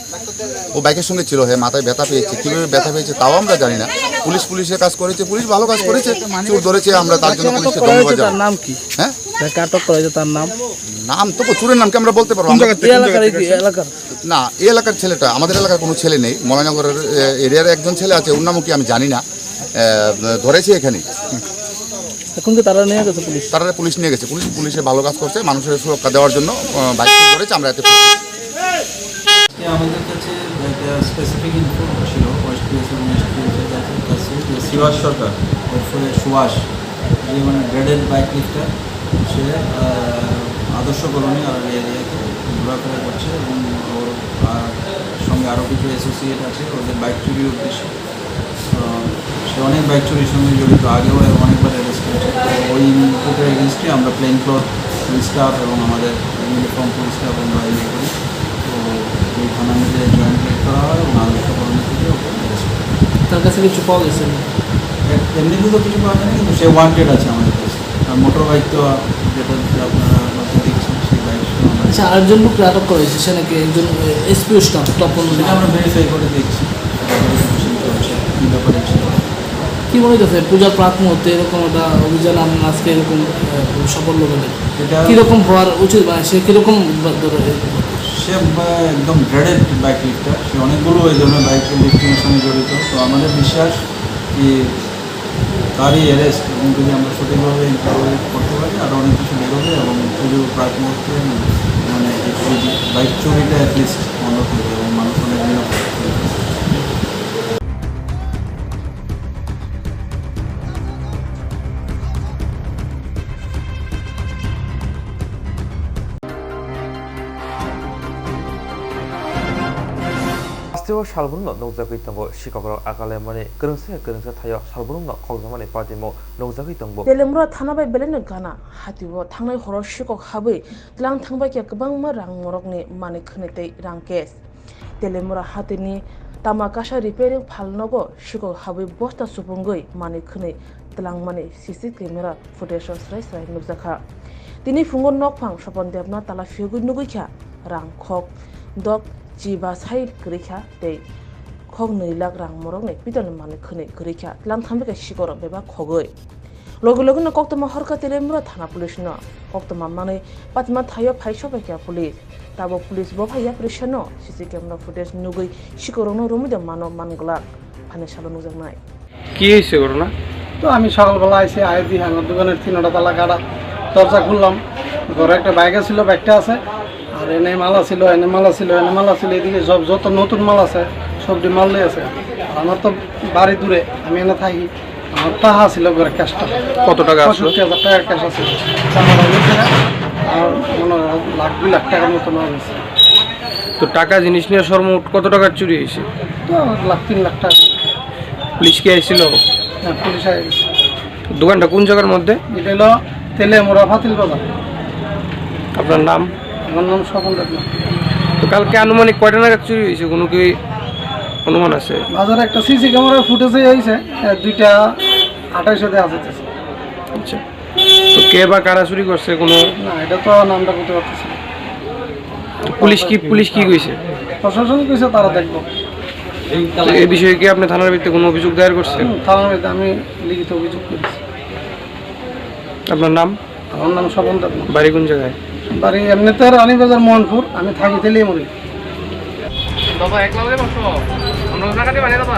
ও বাইকের সঙ্গে ছিল, হ্যাঁ, মাথায় ব্যথা পেয়েছে, কীভাবে ব্যথা পেয়েছে তাও আমরা জানি না। পুলিশ পুলিশের কাজ করেছে, পুলিশ ভালো কাজ করেছে, চোর ধরেছে, আমরা তার জন্য পুলিশকে ধন্যবাদ জানাই। তার নাম কি? হ্যাঁ, যাকে আটক করা হয়েছে তার নাম? নাম তো চোরের নাম কি আমরা বলতে পারবো? আমরা এই এলাকার কি এলাকার? না, এই এলাকার ছেলেটা, আমাদের এলাকার কোনো ছেলে নেই। ময়নানগরের এ, এরিয়ার একজন ছেলে আছে, ওর নামও কি আমি জানি না। এ, ধরেছে এখানে। এখন কি তারা নিয়ে গেছে পুলিশ? তারা পুলিশ নিয়ে গেছে, পুলিশ পুলিশে ভালো কাজ করছে, মানুষের সুরক্ষা দেওয়ার জন্য আহ, বাইক চুরি করেছে, আমরা এতে খুশি। আজকে আমাদের কাছে একটা স্পেসিফিক ইনফো ছিল ওয়েস্ট পিএস এবং ইস্ট পিএস এর কাছে যে শিবাস সরকার ওরফে সুভাষ, যে মানে ড্রেডেড বাইক লিফটার, সে আহ, আদর্শ কলোনি আর এরিয়াতে ঘোরাফেরা করছে এবং ওর আহ, সঙ্গে আরও কিছু অ্যাসোসিয়েট আছে ওদের বাইক চুরির উদ্দেশ্যে। আহ, সে অনেক বাইক চুরির সঙ্গে জড়িত, আগেও অনেকবার অ্যারেস্ট হয়েছে। তো ওই ইনপুটের এগেনস্টে আমরা প্লেন ক্লথ পুলিশ স্টাফ এবং আমাদের ইউনিফর্ম পুলিশ স্টাফ আমরা ইয়ে করি। তো ওই থানার মধ্যে জয়েন্ট রেড করা হয় এবং আদর্শ কলোনি থেকে ওকে অ্যারেস্ট করা হয়। তার কাছে কিছু পাওয়া গেছে? এ- এমনিতে তো কিছু পাওয়া যায়নি, কিন্তু সে ওয়ান্টেড আছে আমাদের কাছে। আর মোটর বাইক তো যেটা আপনারা হয়তো দেখেছেন, সেই বাইক সহ আমরা আচ্ছা, আরেকজন লোককে আটক করা হয়েছে, সে নাকি একজন এসপিও স্টাফ তপন। সেটা আমরা ভেরিফাই করে দেখছি, তদন্ত চলছে, কী ব্যাপারে ছিল। কি মনে হচ্ছে পূজার প্রাক মুহূর্তে এরকম একটা অভিযান আপনারা আজকে এরকম আহ, সফল হলেন? এটা কীরকম হওয়ার উচিত, মানে সে কীরকম ধরে? সে আহ, একদম ড্রেডেড বাইক লিফটার, সে অনেকগুলো এই ধরনের বাইক লিফটিংয়ের সঙ্গে জড়িত। তো আমাদের বিশ্বাস যে তারই অ্যারেস্ট এবং যদি আমরা সঠিকভাবে ইন্টারোগেট করতে পারি, আরও অনেক কিছু বেরোবে এবং পুজোর প্রাক মুহূর্তে মানে এই চুরি, বাইক চুরিটা অ্যাটলিস্ট বন্ধ করবে এবং মানুষ অনেক নিরাপদ থাকবে। O salbrumno nukjagwi tongo, sikokrok akalaimani kwrwngsa kwrwngsa thaio salbrumno khokjakmani patimung nukjagwi tongo. Telemura thana bai belai no gana, hatio thangnai horo sikok habwi tlang thangbai khe kwbangma rang morokni manwi khwnwi tei rang cash. Telemura hatini Tamakasa repairing phalnogo sikok habwi bosta supungwi manwi khwnwi twlangmani C C camera footage-o srai srai nukjakha. Tini phungo nokphang Sopon Debnath tala phiyogwi nugwi kha, rang khok dok chiba sai kwrwi kha tei khok nwi lakh rang morokni pitonwi manwi khwnwi kwrwi kha, tlang thangbai kha sikorok bebak khogwi. Logi logino koktwma horkha Telemura thana police-no. Koktwma manwi patima thaio phai sobai kha police. Tabok police bo phai yapri seno C C camera footage nugwi sikorokno romwi de mano man glak. Phani salo nukjaknai. কি হয়েছে ঘটনা? তো আমি সকালবেলা আইসি, আই দি আমার দোকানের তিনটা তালা কাটা, দরজা খুললাম, ঘরে একটা ব্যাগ ছিল, ব্যাগটা আছে, আর এনে মাল আছিল, এনে মাল আছিল, এনে মাল আছিল, এদিকে সব যত নতুন মাল আছে, সবটি মাল নিয়ে আছে। আর আমার তো বাড়ি দূরে, আমি এনে থাকি। আমার টাকা ছিল ঘরে, ক্যাশটা। কত টাকা আসলো? পঁয়ষট্টি হাজার টাকা ক্যাশ আছে। আমার অনেক টাকা, আর মনে হয় লাখ দুই লাখ টাকার মতো মাল আছে। তো টাকা জিনিস নিয়ে সর্বমোট কত টাকার চুরি হয়েছে? তো লাখ তিন লাখ টাকা। পুলিশ কি আইছিল? হ্যাঁ, পুলিশ আই গেছে। দোকানটা কোন জায়গার মধ্যে? এটা হলো তেলেমুড়া ফাতিল বাজার। আপনার নাম? আমার নাম স্বপন দেবনাথ। তো কালকে আনুমানিক কয়টা নাগাদ চুরি হয়েছে, কোনো কি অনুমান আছে? বাজারে একটা সিসি ক্যামেরা ফুটেজে হয়েছে, আহ, দুইটা আঠাইশো দেওয়া যাইতেছে। আচ্ছা, তো কে বা কারা চুরি করছে কোনো? না, এটা তো নামটা বলতে পারতেছি না। তো পুলিশ কি, পুলিশ কি কইছে? প্রশাসন কইছে তারা দেখবো। তো এই বিষয়ে কি আপনি থানার ভিতরে কোনো অভিযোগ দায়ের করছেন? হুম, থানার ভিতরে আমি লিখিত অভিযোগ করেছি। আপনার নাম? আমার নাম স্বপন দেবনাথ। বাড়ি কোন জায়গায়? বাড়ি এমনিতে রানীবাজার মোহনপুর, আমি থাকি তেলিয়ামুড়ি। দাদা, একলা বলে বসো। আমরা ওখানে কাটি বানিয়ে দাদা।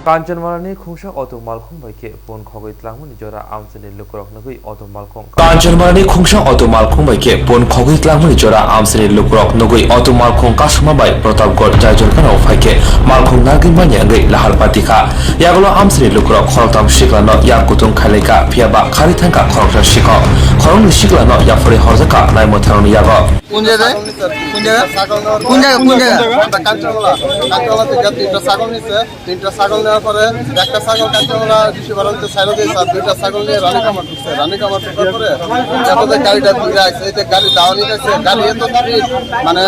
Kanchanmarani khungsa auto malkhung bai khe pon khogwi tlangmani jora amchaini lukurok nugwi auto malkhung. Kanchanmarani khungsa auto malkhung bai khe pon khogwi tlangmani jora amchaini lukurok nugwi auto malkhung kasuma bai Pratapgarh Jaijalkano phai khe malkhung narwgwi manya wngwi lahar pati kha. Yagulo amchaini lukurok khoroktham siklano yak kutung khailai kha, phiya ba kharwi thang kha khoroksa sikhok. Khoroknwi siklano yapharwi horjak kha naimwthangrokni yago. কোন জায়গায়? কোন জায়গা? কোন জায়গা? কোন জায়গা? আমরা কাঞ্চনমালা। কাঞ্চনমালা থেকে তিনটা ছাগল নিচ্ছে। তিনটা ছাগল নেওয়ার পরে একটা ছাগল কাঞ্চনমালা ঋষি বাড়াতে ছাড়া দিয়ে স্যার, দুইটা ছাগল নিয়ে রানী কামার ঢুকছে। রানী কামার ঢুকার পরে দেখা যায় গাড়িটা ঘুরে আসছে। এই যে গাড়ি দাওয়ানি গেছে, গাড়ি এত স্পিড, মানে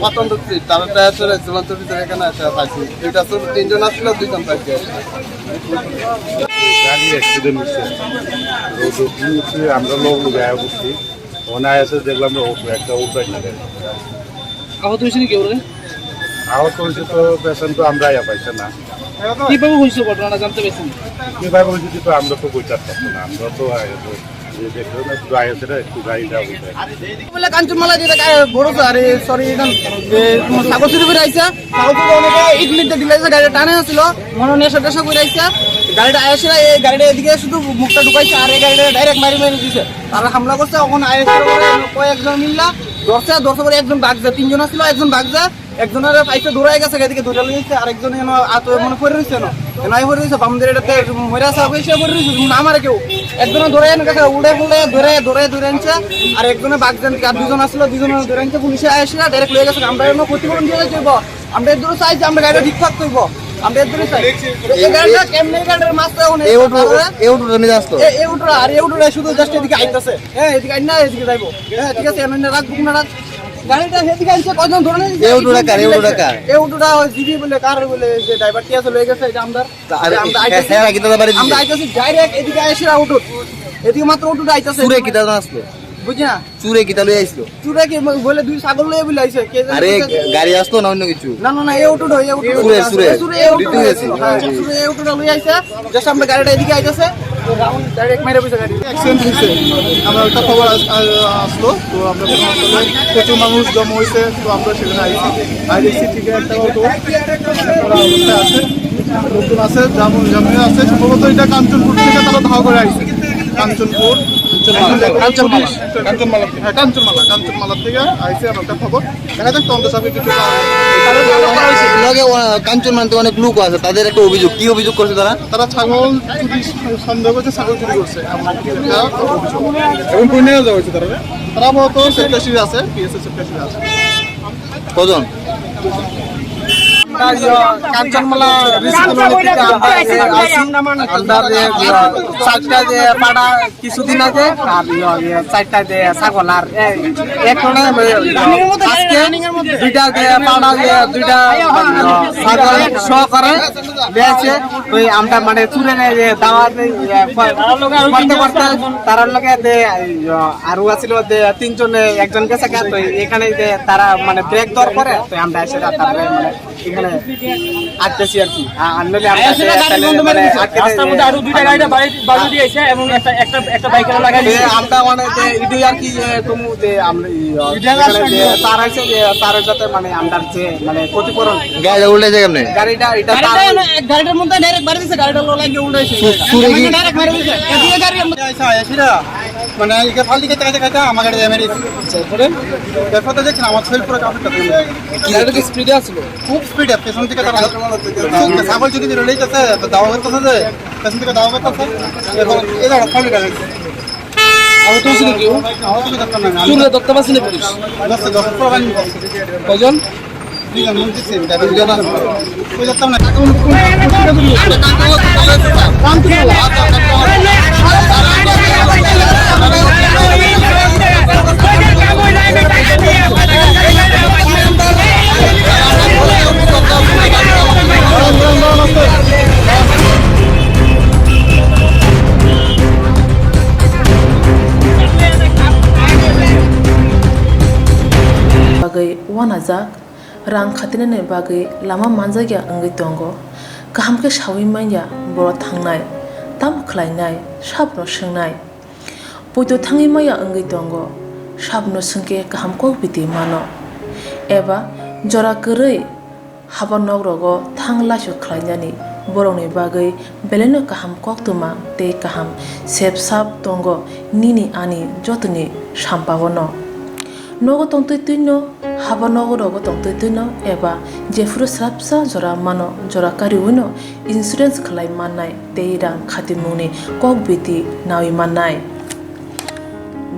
প্রচণ্ড স্পিড। তারা টায়ার চলে ঝুলন্ত ভিতরে এখানে এসে পাইছি। দুইটা ছোট, তিনজন আসছিল, দুইজন পাইছে। গাড়ি অ্যাক্সিডেন্ট হচ্ছে। রোড উঠছে, আমরা লোক গায়ে উঠছি। ওনায় এসে দেখলাম যে ও একটা উঠবেন না গাড়ি। আহত হয়েছে নাকি ওরা? আহত হয়েছে তো পেশেন্ট তো আমরা ইয়া পাইছে না। কিভাবে হয়েছে ঘটনাটা জানতে পেরেছেন? কিভাবে হয়েছে তো আমরা তো বলতে পারছি না, আমরা তো আগে তো যে দেখলাম একটু আগে সেটা একটু গাড়িটা উঠে। বলে কাঞ্চনমালা যেটা গায়ে বড় তো, আরে সরি, এখান যে তোমার ছাগল চুরি করে আইসা, ছাগল চুরি অনেকে ইট মিট দিলে যে গাড়িটা টানে আসছিল, মনে হয় নেশা টেশা করে আইসা, গাড়িটা আইসা এই গাড়িটা এদিকে শুধু মুখটা ঢুকাইছে আর এই গাড়িটা ডাইরেক্ট মারি মারি দিছে। তারা হামলা করছে, ওখানে আইএসএফ কয়েকজন মিল্লা ধরছে, ধরছে পরে একজন বাগছে, তিনজন আসছিল, একজন বাগছে, একজনের পাইছে দৌড়াই গেছে, এদিকে দুইটা লইছে, আর একজন এনে আত মানে পড়ে রইছে না, এনে আই পড়ে রইছে, বামদের এটাতে মরে আছে, অবশ্যই পড়ে রইছে, না মারে কেউ, একজনে ধরে এনে গেছে, উড়ে ফুলে ধরে, ধরে, ধরে আনছে, আর একজনে বাগছে, আর দুজন আসছিল, দুজনে ধরে আনছে, পুলিশে আইসে না, ডাইরেক্ট লয়ে গেছে, আমরা এনে ক্ষতিপূরণ দিয়ে যাইতে হইব, আমরা এর দূরে চাই যে আমরা গাড়িটা ঠিক থাকতে হইব, আমরা এর দূরে চাই। এই গাড়িটা কেমনে, এই গাড়িটার মাঝে এখন এই অটো, এই অটোটা নিয়ে আসতো? এই, এই অটোটা, আর এই অটোটা শুধু জাস্ট এদিকে আইতাছে, হ্যাঁ, এদিকে আই না, এদিকে যাইবো, হ্যাঁ, ঠিক আছে, এমনি রাখ, বুক না রাখ। গাড়িটা সেদিকে আনছে, কয়জন ধরে নিয়ে এই অটোটা কার? এই অটোটা কার? এই অটোটা ওই জিবি বলে, কার বলে, যে ড্রাইভার টিয়া চলে গেছে, এটা আমদার। তা আরে আমরা আইতাছি, হ্যাঁ, হ্যাঁ, কিতা বাড়ি আমরা দিছে? আইতাছি ডাইরেক্ট এদিকে আইসে অটো, এদিকে মাত্র অটোটা আইতাছে। চুরে কিতা জানো আসলো? বুঝি না। চুরে কিতা লই আইছিল? চুরে কি ম-, বলে দুই ছাগল লয়ে বলে আইছে। কে জানে আরে, কোথায় গাড়ি আসতো না অন্য কিছু? না, না, না, এই অটোটা, এই অটোটা। চুরে, চুরে। চুরে এই অটোটা। দ্বিতীয় গেছিল। হ্যাঁ, চুরে এই অটোটা লই আইছে। Just আমরা গাড়িটা এদিকে আইতাছে। রাউন্ড ডাইরেক্ট মেরে বসে গাড়ি। অ্যাক্সিডেন্ট হয়েছে। আমার একটা খবর আস-, আ-, আসলো। তো আমরা যখন আসলে প্রচুর মানুষ জমা হয়েছে, তো আমরা সেখানে আইছি। আর দেখছি ঠিক একটা অটো, মানে, খারাপ অবস্থায় আছে। লোকজন আছে, জাম, জামে আছে। সম্ভবত এটা কাঞ্চনপুর থেকে তারা ধাওয়া করে আইছে। কাঞ্চনপুর, কাঞ্চনমালা। কাঞ্চনমালা। হ্যাঁ, কাঞ্চনমালা, কাঞ্চনমালা থেকে আইসে আমার একটা খবর। দেখা যাক তদন্ত সাপেক্ষে কিছু। লগে, আহ, কাঞ্চনমালাতে অনেক লোক আছে, তাদের একটা অভিযোগ। কি অভিযোগ করছে তারা? তারা ছাগল চুরি, সন্দেহ করছে ছাগল চুরি করছে। এটা অভিযোগ। এবং কোন জায়গায় যাওয়া হয়েছে তারা? তারা মূলত সেক্রেটারি আছে, পিএসএ সেক্রেটারি আছে। কজন? আমরা ইয়ে কাঞ্চনমালা রিসিভ করে নিতে আমরা আইছি। আমরা যে, ইয়ে, চারটা যে পাড়া কিছুদিন আগে, আর ইয়ে, ইয়ে, চারটা যে ছাগল, আর এ-, এক কোণে, ইয়ে, আজকে দুইটা যে পাড়া যে দুইটা, ইয়ে, ছাগল সহ করে নিয়ে আসে। তো এই আমরা মানে চুরে নিয়ে যে দাওয়াত, ইয়ে, কর-, করতে করতে তারার লগে যে, ইয়ে, আরো আছিল যে তিনজনে একজন গেছে গা, তো এখানে যে তারা মানে ব্রেক দেওয়ার পরে তো আমরা এসে তারপরে মানে এখানে আটকেছি আর কি। আ-, আর নইলে আমরা আয়া সেটা গাড়ি তাহলে বন্ধ মানে করে দিছে। আটকে রাস্তার মধ্যে আরো দুইটা গাড়ি বাড়ি, বাড়ি দিয়ে এসে এবং একটা, একটা, একটা বাইক লাগাই এ, দিয়েছে। আমরা মানে যে ইডি আর কি, এ, কমু যে আমরা ই, ইডি আর এখানে যে আসলে তার আছে যে তার যাতে মানে আমরা যে মানে ক্ষতিপূরণ গাড়িটা উল্টে যায় কেমনে? গাড়িটা এটা গাড়িটা তার এনে এক গাড়িটার মধ্যে ডাইরেক্ট মারি দিছে, গাড়িটা লো লাগিয়ে উল্টাইছে। সু-, সুরে কি? ডাইরেক্ট মারি দিছে। এদিকে গাড়ি আমরা আইসা, আইসা, মানে, একে ফালতি খেতে, খেতে, খেতে, আমার গাড়ি দিয়ে মেরে দিছে। পরে, এরপর তো দেখছেন, আমার শরীর পুরো কাঁপতে থাকে। কি, গাড়িটা কি স্পিডে আসলো? খুব স্পিডে, পেছন থেকে তারা ছাগল চুরি করে লইতেছে, তো দাওয়া করতেছে যে, পেছন থেকে দাওয়া করতেছে, এরপর এই ধরো, ফালতি গাড়ি। আহত হয়েছিল কেউ? আহত হয়েছে, ধরতাম না, আমি চুরে ধরতে পারছে না পুলিশ? ধরছে, ধরছে, পুরো বাহিনী। কয়জন? Bagwi uanajak. Rang khatinani bagwi lama manjakya wngwi tongo. Kaham khe saui manya borok thangnai, tamo khlainai, sabono swngnai. Poito thangwi manya wngwi tongo, sabono swngkhe kaham kok biti mano. Eba jora kwrwi haba nok rogo thang laisu khlainani borokni bagwi belaino kaham koktwma tei kaham sep sap tongo nini ani jotoni sampao no. Nogo tongtwi twino, haba nogo rogo tongtwi twino eba jephuru swrapsa jora mano, jora kariwino insurance khlai mannai tei rang khatimungni kok biti naui mannai.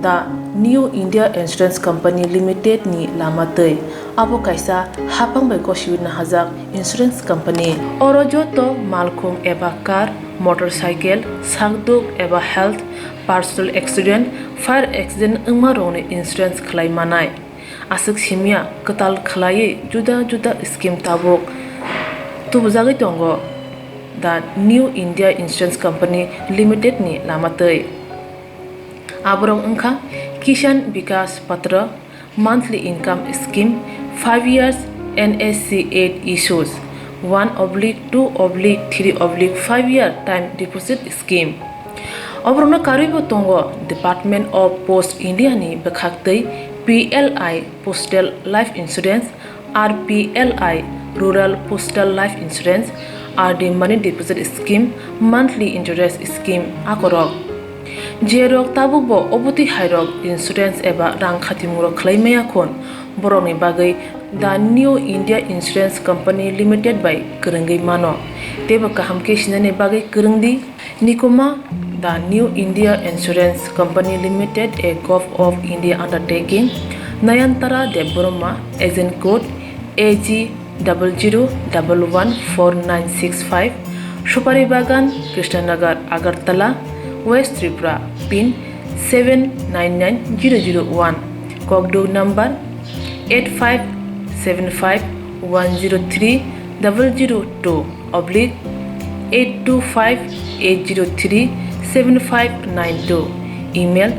The New India Insurance Company Limited ni lama twi abo kaisa hapang bai gosiwi nahajak insurance company. Oro joto malkhung eba car, motorcycle, sakduk eba health, personal accident, fire accident wngma rokni insurance khlai manai. Aswk simya kwtal khwlaiwi juda juda scheme tabuk tubujagwi tongo the New India Insurance Company Limited ni lama twi. Aborok wngkha Kisan Vikas Patra, monthly income scheme, five years N S C eight issues, one oblique two oblique three oblique five year time deposit scheme. Oborokno karwibo tongo Department of Post India ni bwkhaktwi P L I Postal Life Insurance, R P L I Rural Postal Life Insurance, R D Money Deposit Scheme, Monthly Interest Scheme akorok. Jerok tabukbo obotwi hairok insurance eba rang khatimungrok khlai maya khun, borokni bagwi The New India Insurance Company Limited bai kwrwngwi mano. Teibo kaham khe sinani bagwi kwrwng di. Nikuma, The New India Insurance Company Limited, a Govt of India undertaking, Nayantara Debbarma, agent code A G double zero double one four nine six five, Supari Bagan, Krishnanagar, Agartala, West Tripura, pin seven nine nine zero zero one, kokduk number eight five seven five one zero three double zero two oblique eight two five eight zero three seven five nine two, email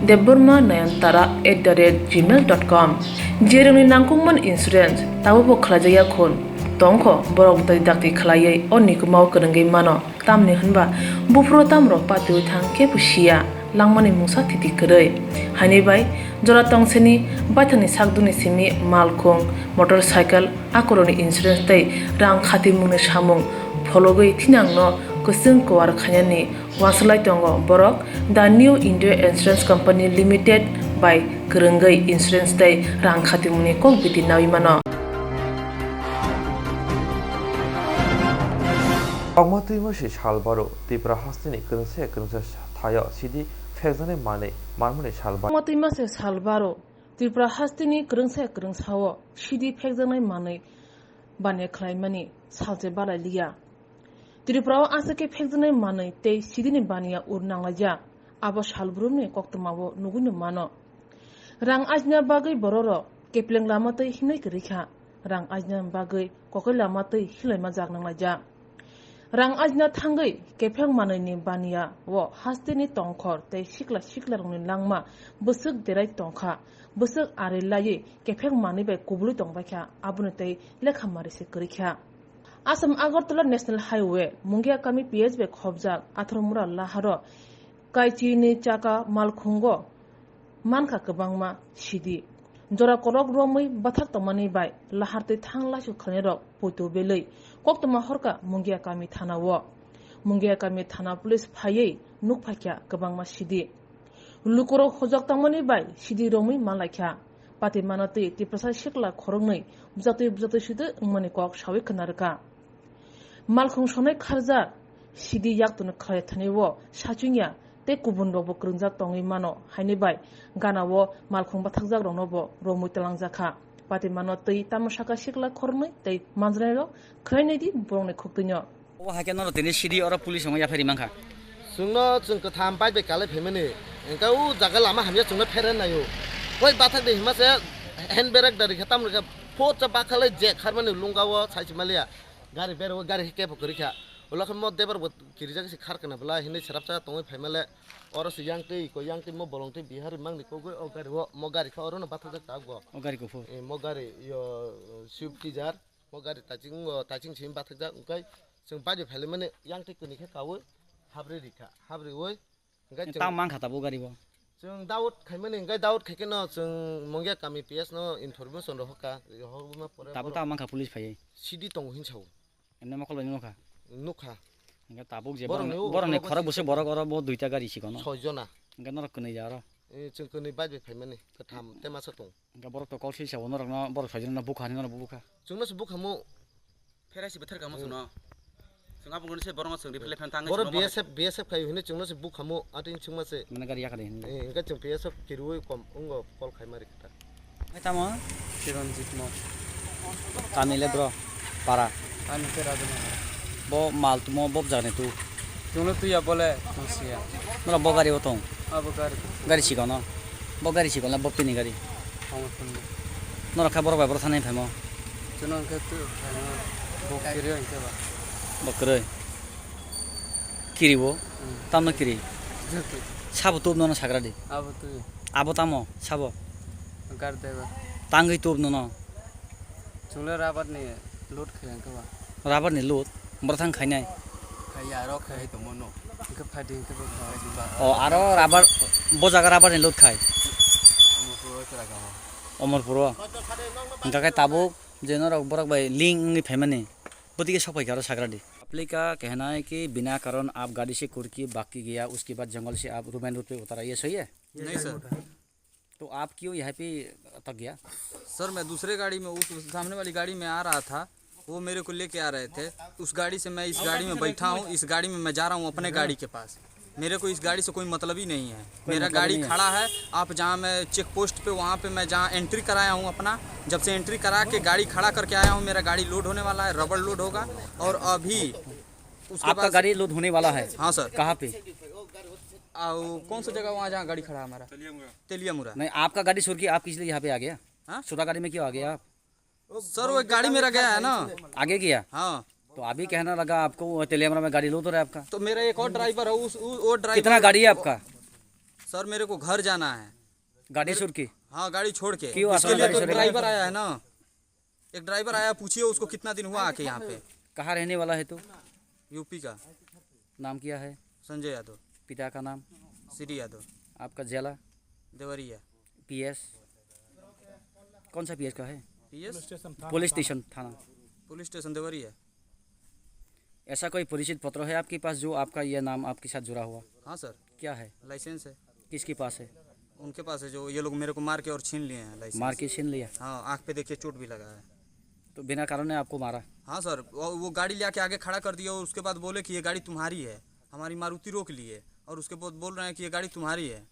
debbarma nayantara at the rate gmail dot com. Jerokni nangkukmani insurance tabukbo khlaijakya khun tongkho, borok dakti dakti khlaiwi o nikumao kwrwngwi mano. Tamni hwnba buphuru tamrok patiwi thang kebo siya, langmani mungsa thiti kwrwi. Haini bai jora tongseni baithangni sakdukni simi malkhung, motorcycle, akorokni insurance tei rang khatimungni samung phologwi thinangno Kwchwng kwar khainani uanswlai tongo borok The New India Insurance Company Limited bai kwrwngwi insurance tei rang khatimungni kok biti naui mano. Kokma twima se sal baro Tripura hasteni kwrwngsa kwrwngsa thaio sidi phekjaknai manwi manmani sal baro. Kokma twima se sal baro Tripura hasteni kwrwngsa kwrwngsao sidi phekjaknai manwi baniya khlaimani salse balai liya. Tripura o aswk khe phekjaknai manwi tei sidini baniya ur nanglaijak, abo salbrumni koktwmao nugwino mano. Rang ajina bagwi bororok kepleng lama twi hinwi kwrwi kha, rang ajina bagwi kokoi lama twi hilaima jak nanglaijak. Rang ajina thangwi kepheng manwini baniya o hasteni tongkhor tei sikla siklarokni langma bwswk derai tongkha, bwswk ari laiwi kepheng manwi bai kubului tongbaikha, aboni tei lekha mari se kwrwi kha. Assam Agartala National Highway, Mungiakami P S bai khobjak atharo mura laharo Kaichini chaka malkhungo mankha kwbangma sidi. Jora kolok romwi bathak tongmani bai lahar tei thang laisu khlainairok poito belwi koktwma horkha Mungiakami thana-o. Mungiakami thana police phaiwi nukphaikha kwbangma sidi. Lukurok hojak tongmani bai sidi romwi manlaikha. Patimano twi Tiprasa sikla khoroknwi bwchatwi bwchatwi sidi wngmani kok sawi khwnarwkha. Malkhung sonai kharjak sidi yaktwno khlai thani o sachungya tei kubun rokbo kwrwngjak tongwi mano haini bai gana o malkhung bathakjak rokno bo romwi twlangjakha. Patimano twi tamo saka sikla khornwi tei manjnai rok khlai nai di borokni khuktwino. O hai khe norok tini sidi oro police wngo yaphai ri mankha. Chwngno chwng kwtham bike bai kalai phaimani. Engkhe o jaga lama hamya chwngno phereng naio. Koi bathak de hima se hand brake da rikha tamo rikha phot cha bakhalai je kharmani lungka o sai se maliya. Gari bero gari kebo kwrwi kha. Ulo khe mo debar bo kirijak se khar kana bwla hinwi serap cha tongwi phaimale. Oro se yang twi ko yang twi mo bolong twi bihar mangni kogwi o gari o mo gari kha oro no bathak jak ta go. O gari kuphur. Eh, mo gari yo Swift Dzire. Mo gari taching, o taching simi bathakjak, wngkhe chwng bike bai phailaimani yang twi kwnwi khe kaui habri rikha, habriui hwnkhe chwng Tam mankha tabuk gari bo. Chwng doubt khaimani, hwnkhe doubt khaikhe no chwng Mungiakami P S no information rohorkha, rohorma pore Tabuk borok tam mankha police phaiwi. C D tongo hinwi sao. Emne mokol bai nukha. Nukha. Hwnkhe tabuk je Borokni borokni, u-, borokni ulo khorok bwswk borok oro bo duita gari sikono. Soi jona. Hwnkhe norok kwnwi ja oro. Eh, chwng kwnwi bike bai phaimani, kwtham tei masa tong. Hwnkhe borok to call sui sa bo norokno, borok soi jona no bukha hinwi norok bukha. Chwngno se bukhamu. Pherai se bwthar kamo chwngno. Chwng aboni se borokno chwng reply phan tangwi Borok chwngno B S F, B S F khai hwnwi chwngno se bukhamu, atwing chwngma se. Mane gari yakade hinwi. Eh, hwnkhe chwng P S F kirui kom, wngo call khai mari kha. Ai tamo? Chiranjit mo. Kami le bro, para. Kami ke Rajanagar. Bo mal tumo bob jagani tu. Chwngno tuya bole, masiya. Nora bo gari o tong. Abo gari. Gari sikono. Bo gari sikono, bo pini gari. Tamo tamo. Nora kha borok bai borok thani phaimo. Chwngno khe tu, bo kiri hwnkhe ba. Bo kwrwi. Kiri bo? Hmm. Tamno kiri? Joki. Sabo tub nono sagra di. Abo tu. Abo tamo, sabo? Gari driver. Tangwi tub nono. Chwngno rubber ni load khai ang khe ba. Rubber ni load? Borok thang khainai? Khai ya, aro khai tongmo no. Hwnkhe phai di, hwnkhe bo khai di ba. O, aro rubber, bo jaga rubber ni load khai? Omorpur o chwra kamo. Omorpur o? Hwnkhe khe tabuk je norok borok bai link wngwi phaimani, bwtwi khe sok phai khe aro sagra di. Apli ka kehna hai ki bina karon aap gaadi se kurki baki gaya, uske baad jungle se aap main road pe utar aiye, sahi hai? नहीं सर। तो आप क्यों यहाँ पे अटक गया? सर, मैं दूसरे गाड़ी में, उस सामने वाली गाड़ी में आ रहा था, वो मेरे को लेके आ रहे थे। उस गाड़ी से मैं इस गाड़ी में बैठा हूँ, इस गाड़ी में मैं जा रहा हूँ अपने गाड़ी के पास। मेरे को इस गाड़ी से कोई मतलब ही नहीं है। मेरा गाड़ी खड़ा है, आप जहाँ मैं चेक पोस्ट पे, वहाँ पे मैं जहाँ एंट्री कराया हूँ अपना, जब से एंट्री करा के गाड़ी खड़ा करके आया हूँ, मेरा गाड़ी लोड होने वाला है, रबड़ लोड होगा। और अभी उसके आपका बाद गाड़ी लोड होने वाला है? हाँ सर। कहाँ पे? आ, वो कौन सा जगह वहाँ जहाँ गाड़ी खड़ा है हमारा? तेलियामुरा। तेलियामुरा। नहीं, आपका गाड़ी छोड़ के आप किस लिए यहाँ पे आ गया? हाँ? छोटा गाड़ी में क्यों आ गया आप? सर, वो गाड़ी मेरा गया है ना। आगे गया? हाँ। तो अभी कहना लगा आपको वो तेलियामुरा में गाड़ी लोड हो रहा है आपका। तो मेरा एक और ड्राइवर है, उस, उ-, वो ड्राइवर कितना गाड़ी है आपका? सर, मेरे को घर जाना है। गाड़ी छोड़ के? हाँ, गाड़ी छोड़ के। क्यों इसके आपका लिए गाड़ी तो छोड़ के? ड्राइवर आया है ना। एक ड्राइवर आया, पूछिए उसको कितना दिन हुआ आके यहाँ पे। कहाँ रहने वाला है तू? यूपी का। नाम क्या है? संजय यादव। पिता का नाम? श्री यादव। आपका जिला? देवरिया। पीएस? कौन सा पीएस का है? पीएस? पुलिस स्टेशन, थाना? Police station Deoria. ऐसा कोई परिचित पत्र है आपके पास जो आपका ये नाम आपके साथ जुड़ा हुआ? हाँ सर। क्या है? लाइसेंस है। किसके पास है? उनके पास है, जो ये लोग मेरे को मार के और छीन लिए हैं लाइसेंस। मार के छीन लिया? हाँ, आँख पे देखिए, चोट भी लगा है। तो बिना कारण ने आपको मारा? हाँ सर, वो, वो गाड़ी ले आके आगे खड़ा कर दिया और उसके बाद बोले कि ये गाड़ी तुम्हारी है। हमारी मारुति रोक लिए और उसके बाद बोल रहे हैं कि ये गाड़ी तुम्हारी है।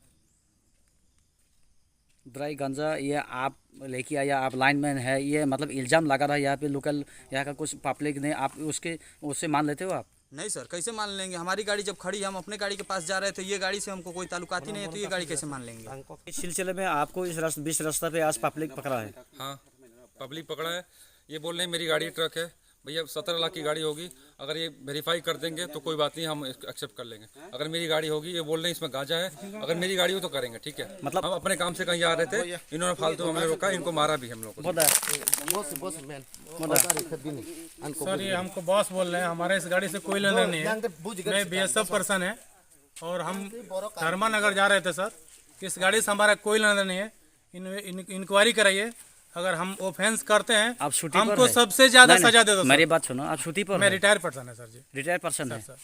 ड्राई गांजा ये आप लेके आया, आप लाइनमैन है, ये मतलब इल्ज़ाम लगा रहा है यहाँ पे लोकल, यहाँ का कुछ पब्लिक ने, आप उसके, उससे मान लेते हो आप? नहीं सर, कैसे मान लेंगे? हमारी गाड़ी जब खड़ी है, हम अपने गाड़ी के पास जा रहे थे, ये गाड़ी से हमको कोई ताल्लुकात ही नहीं है, तो ये गाड़ी कैसे मान लेंगे? इस सिलसिले में आपको इस रास-, बीच रास्ता पे आज पब्लिक पकड़ा है? हाँ, पब्लिक पकड़ा है। ये बोल रहे हैं मेरी गाड़ी ट्रक है। भैया, सत्रह लाख की गाड़ी होगी, अगर ये वेरीफाई कर देंगे तो कोई बात नहीं, हम एक्सेप्ट कर लेंगे। अगर मेरी गाड़ी होगी, ये बोल रहे हैं इसमें गांजा है, अगर मेरी गाड़ी हो तो करेंगे, ठीक है? मतलब हम अपने काम से कहीं जा रहे थे, इन्होंने फालतू हमें रोका, इनको मारा भी हम लोग को। Boss, boss, man. Boss. Sir, ये हमको बॉस बोल रहे हैं, हमारे इस गाड़ी से कोई लेना नहीं है। मैं बीएसएफ पर्सन है और हम धर्मानगर जा रहे थे सर, इस गाड़ी से हमारा कोई लेना नहीं है। इन, इन, इंक्वायरी कराइए, अगर हम ऑफेंस करते हैं, आप छुट्टी पर हमको है? सबसे ज्यादा नहीं, नहीं, सजा दे दो सर। मेरी बात सुनो, आप छुट्टी पर मैं है? रिटायर पर्सन है सर जी। रिटायर पर्सन सर, है? सर।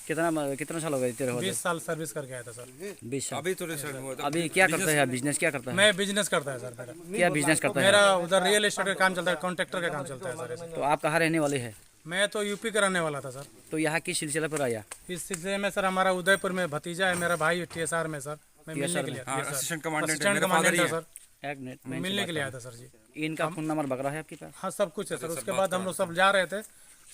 कितना म-, कितना साल हो गए तेरे होते? बीस साल सर्विस करके आया था सर। बीस साल। अभी तो रिटायर हुआ था। अभी क्या करता है आप? बिजनेस क्या करता है? मैं बिजनेस करता है सर मेरा। क्या बिजनेस करता है? मेरा उधर रियल एस्टेट का काम चलता है, कॉन्ट्रैक्टर का काम चलता है सर। तो आप कहाँ रहने वाले हैं? मैं तो यूपी का रहने वाला था सर। तो यहाँ किस सिलसिला पर आया? इस सिलसिले में सर, हमारा उदयपुर में भतीजा है, मेरा भाई टीएसआर में सर, मैं मिलने के लिए आया। हाँ, असिस्टेंट कमांडेंट है, असिस्टेंट मेरे फादर ही कमांडेंट है है। सर। एक मिनट, मैं मिलने के लिए आया था सर जी। इनका हम फोन नंबर वगैरह है आपके पास? हाँ, सब कुछ है सर। उसके बाद हम लोग सब जा रहे थे,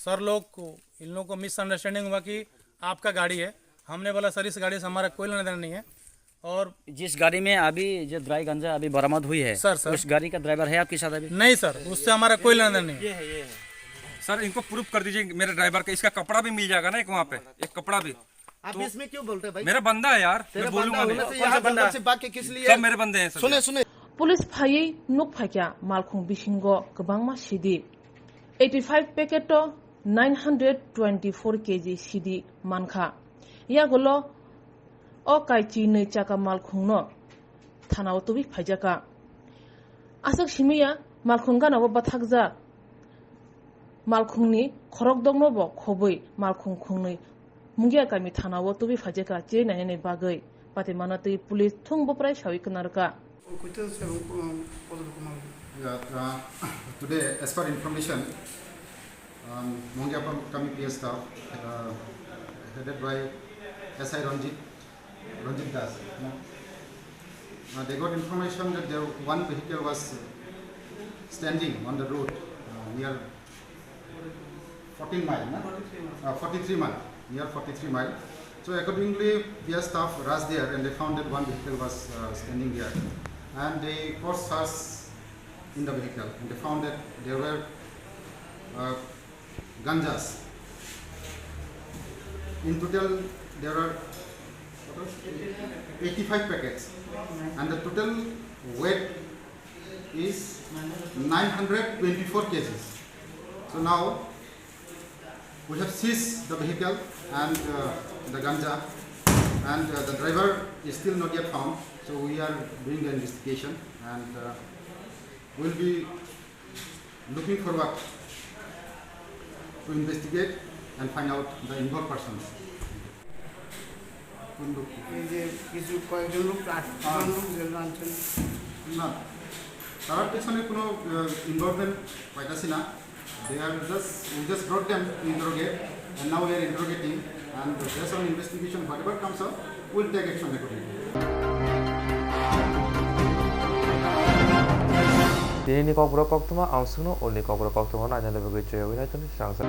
सर लोग को, इन लोगों को मिसअंडरस्टैंडिंग हुआ कि आपका गाड़ी है। हमने बोला, "सर, इस गाड़ी से हमारा कोई लेना देना नहीं है।" और जिस गाड़ी में अभी जो ड्राई गांजा अभी बरामद हुई है, सर, सर। उस गाड़ी का ड्राइवर है आपके साथ अभी? नहीं सर, उससे हमारा कोई लेना देना नहीं है। सर, इनको प्रूफ कर दीजिए मेरे ड्राइवर का, इसका कपड़ा भी मिल जाएगा ना एक वहाँ पे, एक कपड़ा भी। आप तो इसमें क्यों बोलते हैं भाई? मेरा बंदा है यार, तेरा मैं बोलूंगा बंदा नहीं। होने से कौन सा यहाँ बंदा? जबरदस्ती बात की किस लिए? सब मेरे बंदे हैं सर। सुने, सुने। Police phaiwi nuk phaikha malkhung bisingo kwbangma sidi. Eighty five packet o nine hundred twenty four kg sidi mankha. Yagulo o kaichi nwi chaka malkhungno thanao tubui phaijakha. Aswk simiya malkhung ganao bathakjak. Malkhungni khorokdokno bo khobwi malkhung khungnwi Mungia kami thanao tubui phaijakha chiri nainani bagwi. Patimana twi police thung boprai sawi kwnarwkha. Yeah, uh, today, as per information, um, Mungia Kami P S staff, uh, headed by S I Ranjit, Ranjit Das, no? Uh, they got information that there one vehicle was standing on the road, uh, near fourteen mile, no? Forty-three mile. Uh, forty-three mile, near forty-three mile. So accordingly, their staff rushed there and they found that one vehicle was, uh, standing there. And they first searched in the vehicle and they found that there were, uh, ganjas. In total, there are, what was, eighty-five packets, and the total weight is nine hundred twenty-four kgs. So now we have seized the vehicle and, uh, the ganja, and, uh, the driver is still not yet found. So we are doing the investigation, and, uh, we'll be looking forward to investigate and find out the involved persons. কোন লোক? এই যে কিছু কয়েকজন লোক, আট জন লোক যেগুলো আনছেন। না, তারার পিছনে কোনো, আহ, ইনভলভমেন্ট পাইতাছি না। They are just, we just brought them to interrogate, and now we are interrogating, and based on investigation, whatever comes out, we'll take action accordingly. Tini ni kokborok koktwma ang sungno, ulni kokborok koktwma naina bagwi chaywi naitoni sangsa.